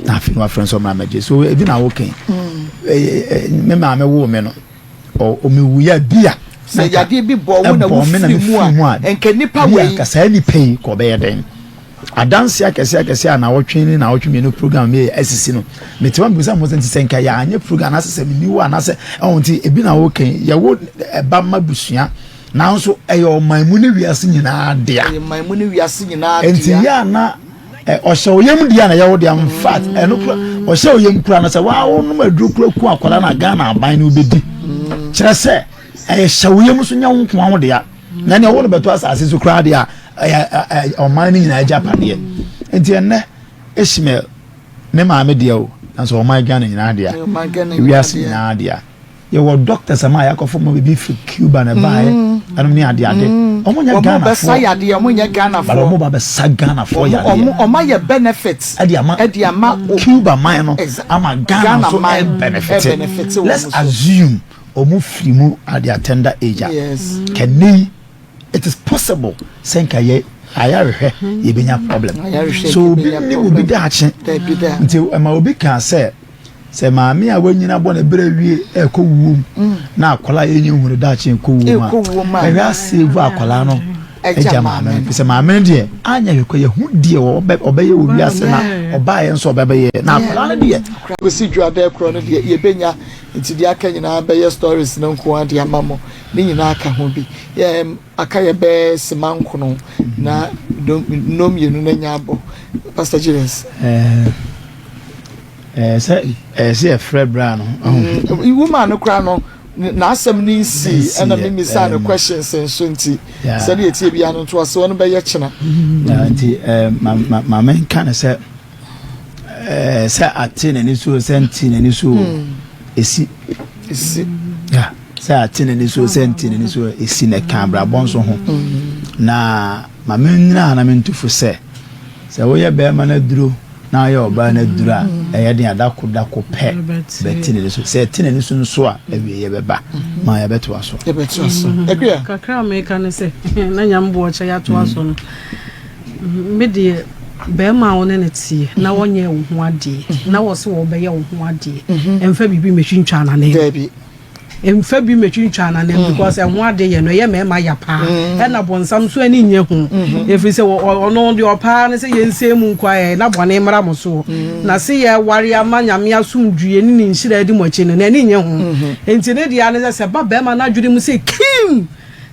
na afei na wafrɛ nso ɔmmra mɛgye so ebi na wokɛn mm. me maame woo me no Ɔmewuiɛ bi a sɛ yadeɛ bi bɔ wo na wofiri mu a nka nipa wei nka saa nipa yi kɔ ɔbɛyɛ dɛn adanse akɛse akɛse a naawɔtwe ne naawɔtwe mmienu program yɛ asisi no mete hɔ mebisa mo sɛ nti sɛ nka yɛanyɛ program anaasɛ sɛ menni hɔ anaasɛ ɛho nti ebi na wokan yɛwo ɛba ma busua nanso ɛyɛ ɔman mu ne wiase nyinaa dea ɛyɛ ɔman mu ne wiase nyinaa dea nti yɛ ana ɔhyɛ wo yam deɛ na ɛyɛ wo deɛ in fact ɛno kura ɔhyɛ wo yam kura no sɛ waa wonom aduro kura ku akwadaa na Ghana aban no wobɛdi kyerɛ sɛ ɛyɛ hyɛ wo yam so nyɛ wo nko ho dea na nea ɔwɔ no bɛtɔ asase so koraa deɛ a ɛyɛ ɔman no nyinaa agya padeɛ nti ɛnɛ Ishmael ne maame deɛ o nanso ɔman Ghana nyinaa dea wiase nyinaa dea. Yɛwɔ doctors ama yɛakɔfo ma biribi firi Cuba na ɛbaeɛ mm. ɛnom ne ade ade mm. ɔmo nyɛ Ghanafoɔ bɛsa yadeɛ ɔmo nyɛ Ghanafoɔ but ɔmo ba bɛsa Ghanafoɔ yadeɛ ɔmo ɔmo ayɛ benefit ɛde ama ɛde ama Cuba man no ama Ghana nso ɛbenefit let's assume ɔmo firi mu at their tender age a kɛnɛ yi it is possible sɛ nka yɛ ayarehwɛ yɛbɛnya problem so obi ne obi daakye nti ɛma obi kaa sɛ sɛ maame a wanyina bɔ ne berɛ wie ɛkɔ wuom mm. na akwadaa yɛnyɛ nhunu daakye ɛkɔ wuom a ɛhwɛ asave akwadaa no agya maame no sɛ maame no deɛ anyɛ hwɛ kɔ yɛhu deɛ ɔbɛyɛ wɔ wiase na ɔbaeɛ nso ɔbɛbɛyɛ na akwadaa no deɛ kɔsi dwuada korɔ no deɛ yɛbɛnya nti deɛ aka nyinaa bɛyɛ stories no nko ara de ama mo Ne nyinaa ka ho bi. Yɛ aka yɛ bɛyɛ sima nkono na nnɔm mmienu na nya abɔ. Pastor Julius. Ɛɛ eh, sɛ ɛɛ sɛ yɛfrɛ bra no. Mm, woman no koraa no n'asɛm ne nsi ɛna mimisa no questions nso nti sɛdeɛ ɛtie biara no ntoasoɔ no bɛyɛ kyena. Nti maame nka no sɛ. Eh, sɛ ate n'ani so sɛ nte n'ani so esi esi ya sɛ ate n'ani so sɛ nte n'ani so esi na ɛka abrabɔ nso ho mm. na maame nyina na me ntufo sɛ sɛ woyɛ bɛrima no aduro na woyɛ ɔbaa no aduro a mm. ɛyɛ den adako dako pɛ bɛte n'ani so sɛ ɛte n'ani so nso a awie yɛbɛba ma yɛbɛtoa so yɛbɛtoa so mm. kakra a meka ne sɛ na nyamboɔ kyɛ yɛatoa so no Me deɛ bɛrima a wo ne no teɛ na wɔnyɛ wo ho adeɛ na wɔ sɛ wɔbɛyɛ wo ho adeɛ mfa biribi mmɛtwintwa n'anan Dabi. mfa bi mmɛtwintwa n'anan mm. because ɛho adeɛ yɛ no ɛyɛ mmarima ya paa mm. ɛna bɔnsam nso ani nyɛ ho mm-hmm. ɛfiri sɛ ɔno deɛ ɔpaa ne sɛ yɛnsɛn mu nkɔ ayɛ na bɔne mmra mo soɔ mm. na se yɛware ama nyame asomdwie ne ne nhyira adi mo akyi no n'ani nyɛ ho mm-hmm. nti ne deɛ ne sɛ sɛ ba bɛrima no adwene mu sɛ kim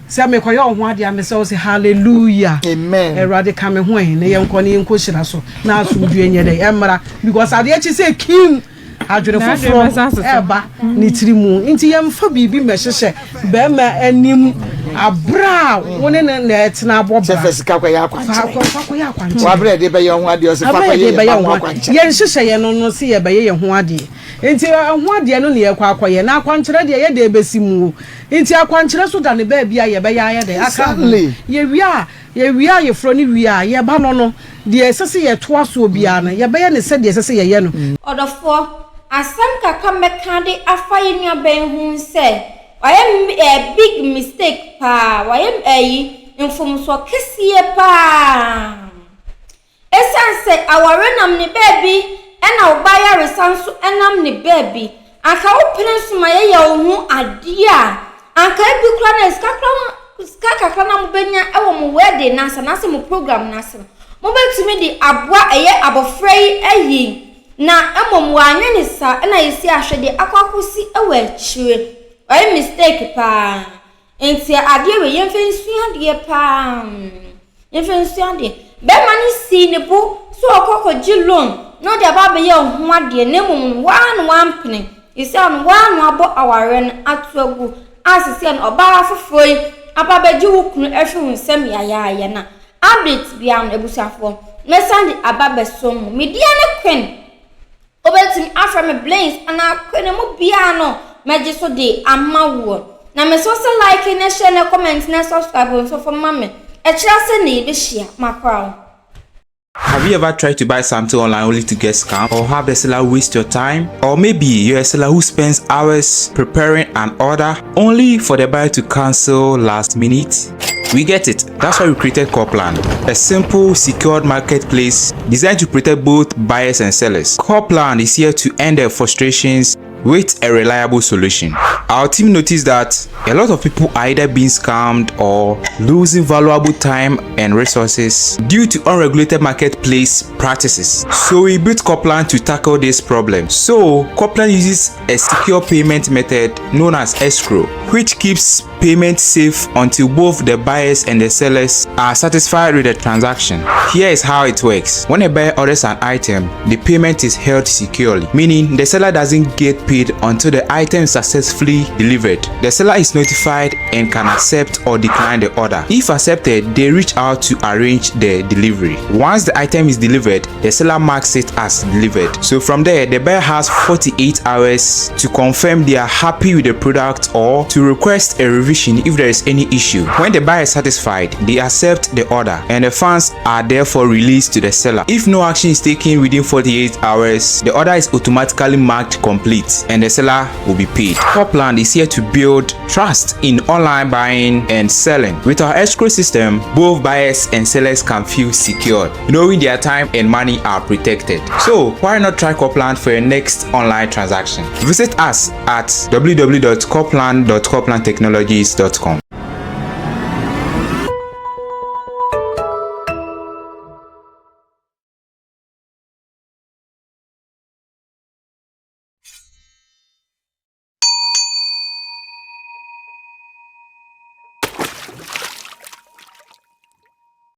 Sɛ mekɔyɛ wo ho adeɛ a, mesrɛ wo sɛ hallelujah. Amen. Awurade ka me ho ɛ na yɛnkɔ na yɛnkɔ hyira so na asomdwoeɛ nyɛ dɛ ɛmmra because adeɛ kye sɛ kim adwene foforɔ ɛba ne tiri mu nti yɛmfa biribi mmɛhyehyɛ bɛrima anim aberɛ a wo ne no na ɛtena abɔ bra sɛ sika kɔyɛ akwankyerɛ fa kɔyɛ akwankyerɛ wabrɛ de bɛyɛ ho adeɛ ɔsɛ fa kɔyɛ yɛ ho akwankyerɛ yɛnhyehyɛ yɛn no no sɛ yɛbɛyɛ yɛn ho adeɛ nti ɛho adeɛ no na yɛkɔ akɔyɛ na akwankyerɛ deɛ yɛde ɛbɛsi mu o Nti akwankyerɛ so da ne baabi a yɛbɛyɛ ayɛ dɛn aka ho. Yɛwie a, yɛwie ayeforɔ no wie a, yɛba no no, deɛ ɛsɛ sɛ yɛtoa soɔ biara no, yɛbɛyɛ no sɛdeɛ ɛsɛ sɛ yɛyɛ no. Ɔdɔfoɔ, asɛm kakra mɛka de afa yɛn nuabaa yi ho ne sɛ, wayɛ eh, big mistake paa, wayɛ ayi, mfomsoɔ kɛseɛ paa. Esiane sɛ aware nam ne baabi ɛna wo ba ayaresa nso nam ne baabi, anka wo pene so ma yɛyɛ wo ho adeɛ a, anka ebi koraa na sika koraa sika kakra na mobɛnya wɔ mo wedding no ase anaasɛ mo program no ase no, mobɛtumi de aboa ɛyɛ abɔfra yi ayi na mmom wanyɛ ne saa ɛna yɛsi ahwɛdeɛ akɔ akɔsi wɔ akyire. Wayɛ mistake paa. Nti adeɛ wei yɛmfa nsua adeɛ paa yɛmfa nsua adeɛ bɛrima no sii ne bo sɛ ɔkɔ kɔgye loan na ɔde aba abɛyɛ ɔho adeɛ na mmom no waa na wampene sesia no waa na wabɔ awareɛ no ato agu a sesia no ɔbaa foforɔ yi aba abɛgye wo kunu afiri wo nsam yayaaya na update biara no abusuafoɔ mɛsan de aba bɛso mo media ne Queen Wobɛtumi afrɛ me Blaines anaa Queen emu biara no mɛgye so de ama woɔ. Na mesrɛ sɛ like ne share ne comment ne subscribe nso fa ma me. Ɛkyerɛ sɛ na yɛbɛhyia. Makora wo. Have you ever tried to buy something online only to get scammed or have the seller waste your time? Or maybe you're a seller who spends hours preparing an order only for the buyer to cancel last minute? We get it. That's why we created Copland, a simple, secured marketplace designed to protect both buyers and sellers. Copland is here to end their frustrations with a reliable solution. Our team noticed that a lot of people are either being scammed or losing valuable time and resources due to unregulated marketplace practices. So we built Copland to tackle this problem. So Copland uses a secure payment method known as escrow, which keeps payment safe until both the buyers and the sellers are satisfied with the transaction. Here is how it works. When a buyer orders an item, the payment is held securely, meaning the seller doesn't get paid until the item is successfully delivered. The seller is notified and can accept or decline the order. If accepted, they reach out to arrange the delivery. Once the item is delivered, the seller marks it as delivered. So from there, the buyer has 48 hours to confirm they are happy with the product or to request a revision if there is any issue. When the buyer is satisfied, they accept the order and the funds are therefore released to the seller. If no action is taken within 48 hours, the order is automatically marked complete and the seller will be paid. Copland is here to build trust in online buying and selling. With our escrow system, both buyers and sellers can feel secured, knowing their time and money are protected. So, why not try Copland for your next online transaction? Visit us at www.copland.coplandtechnologies.com.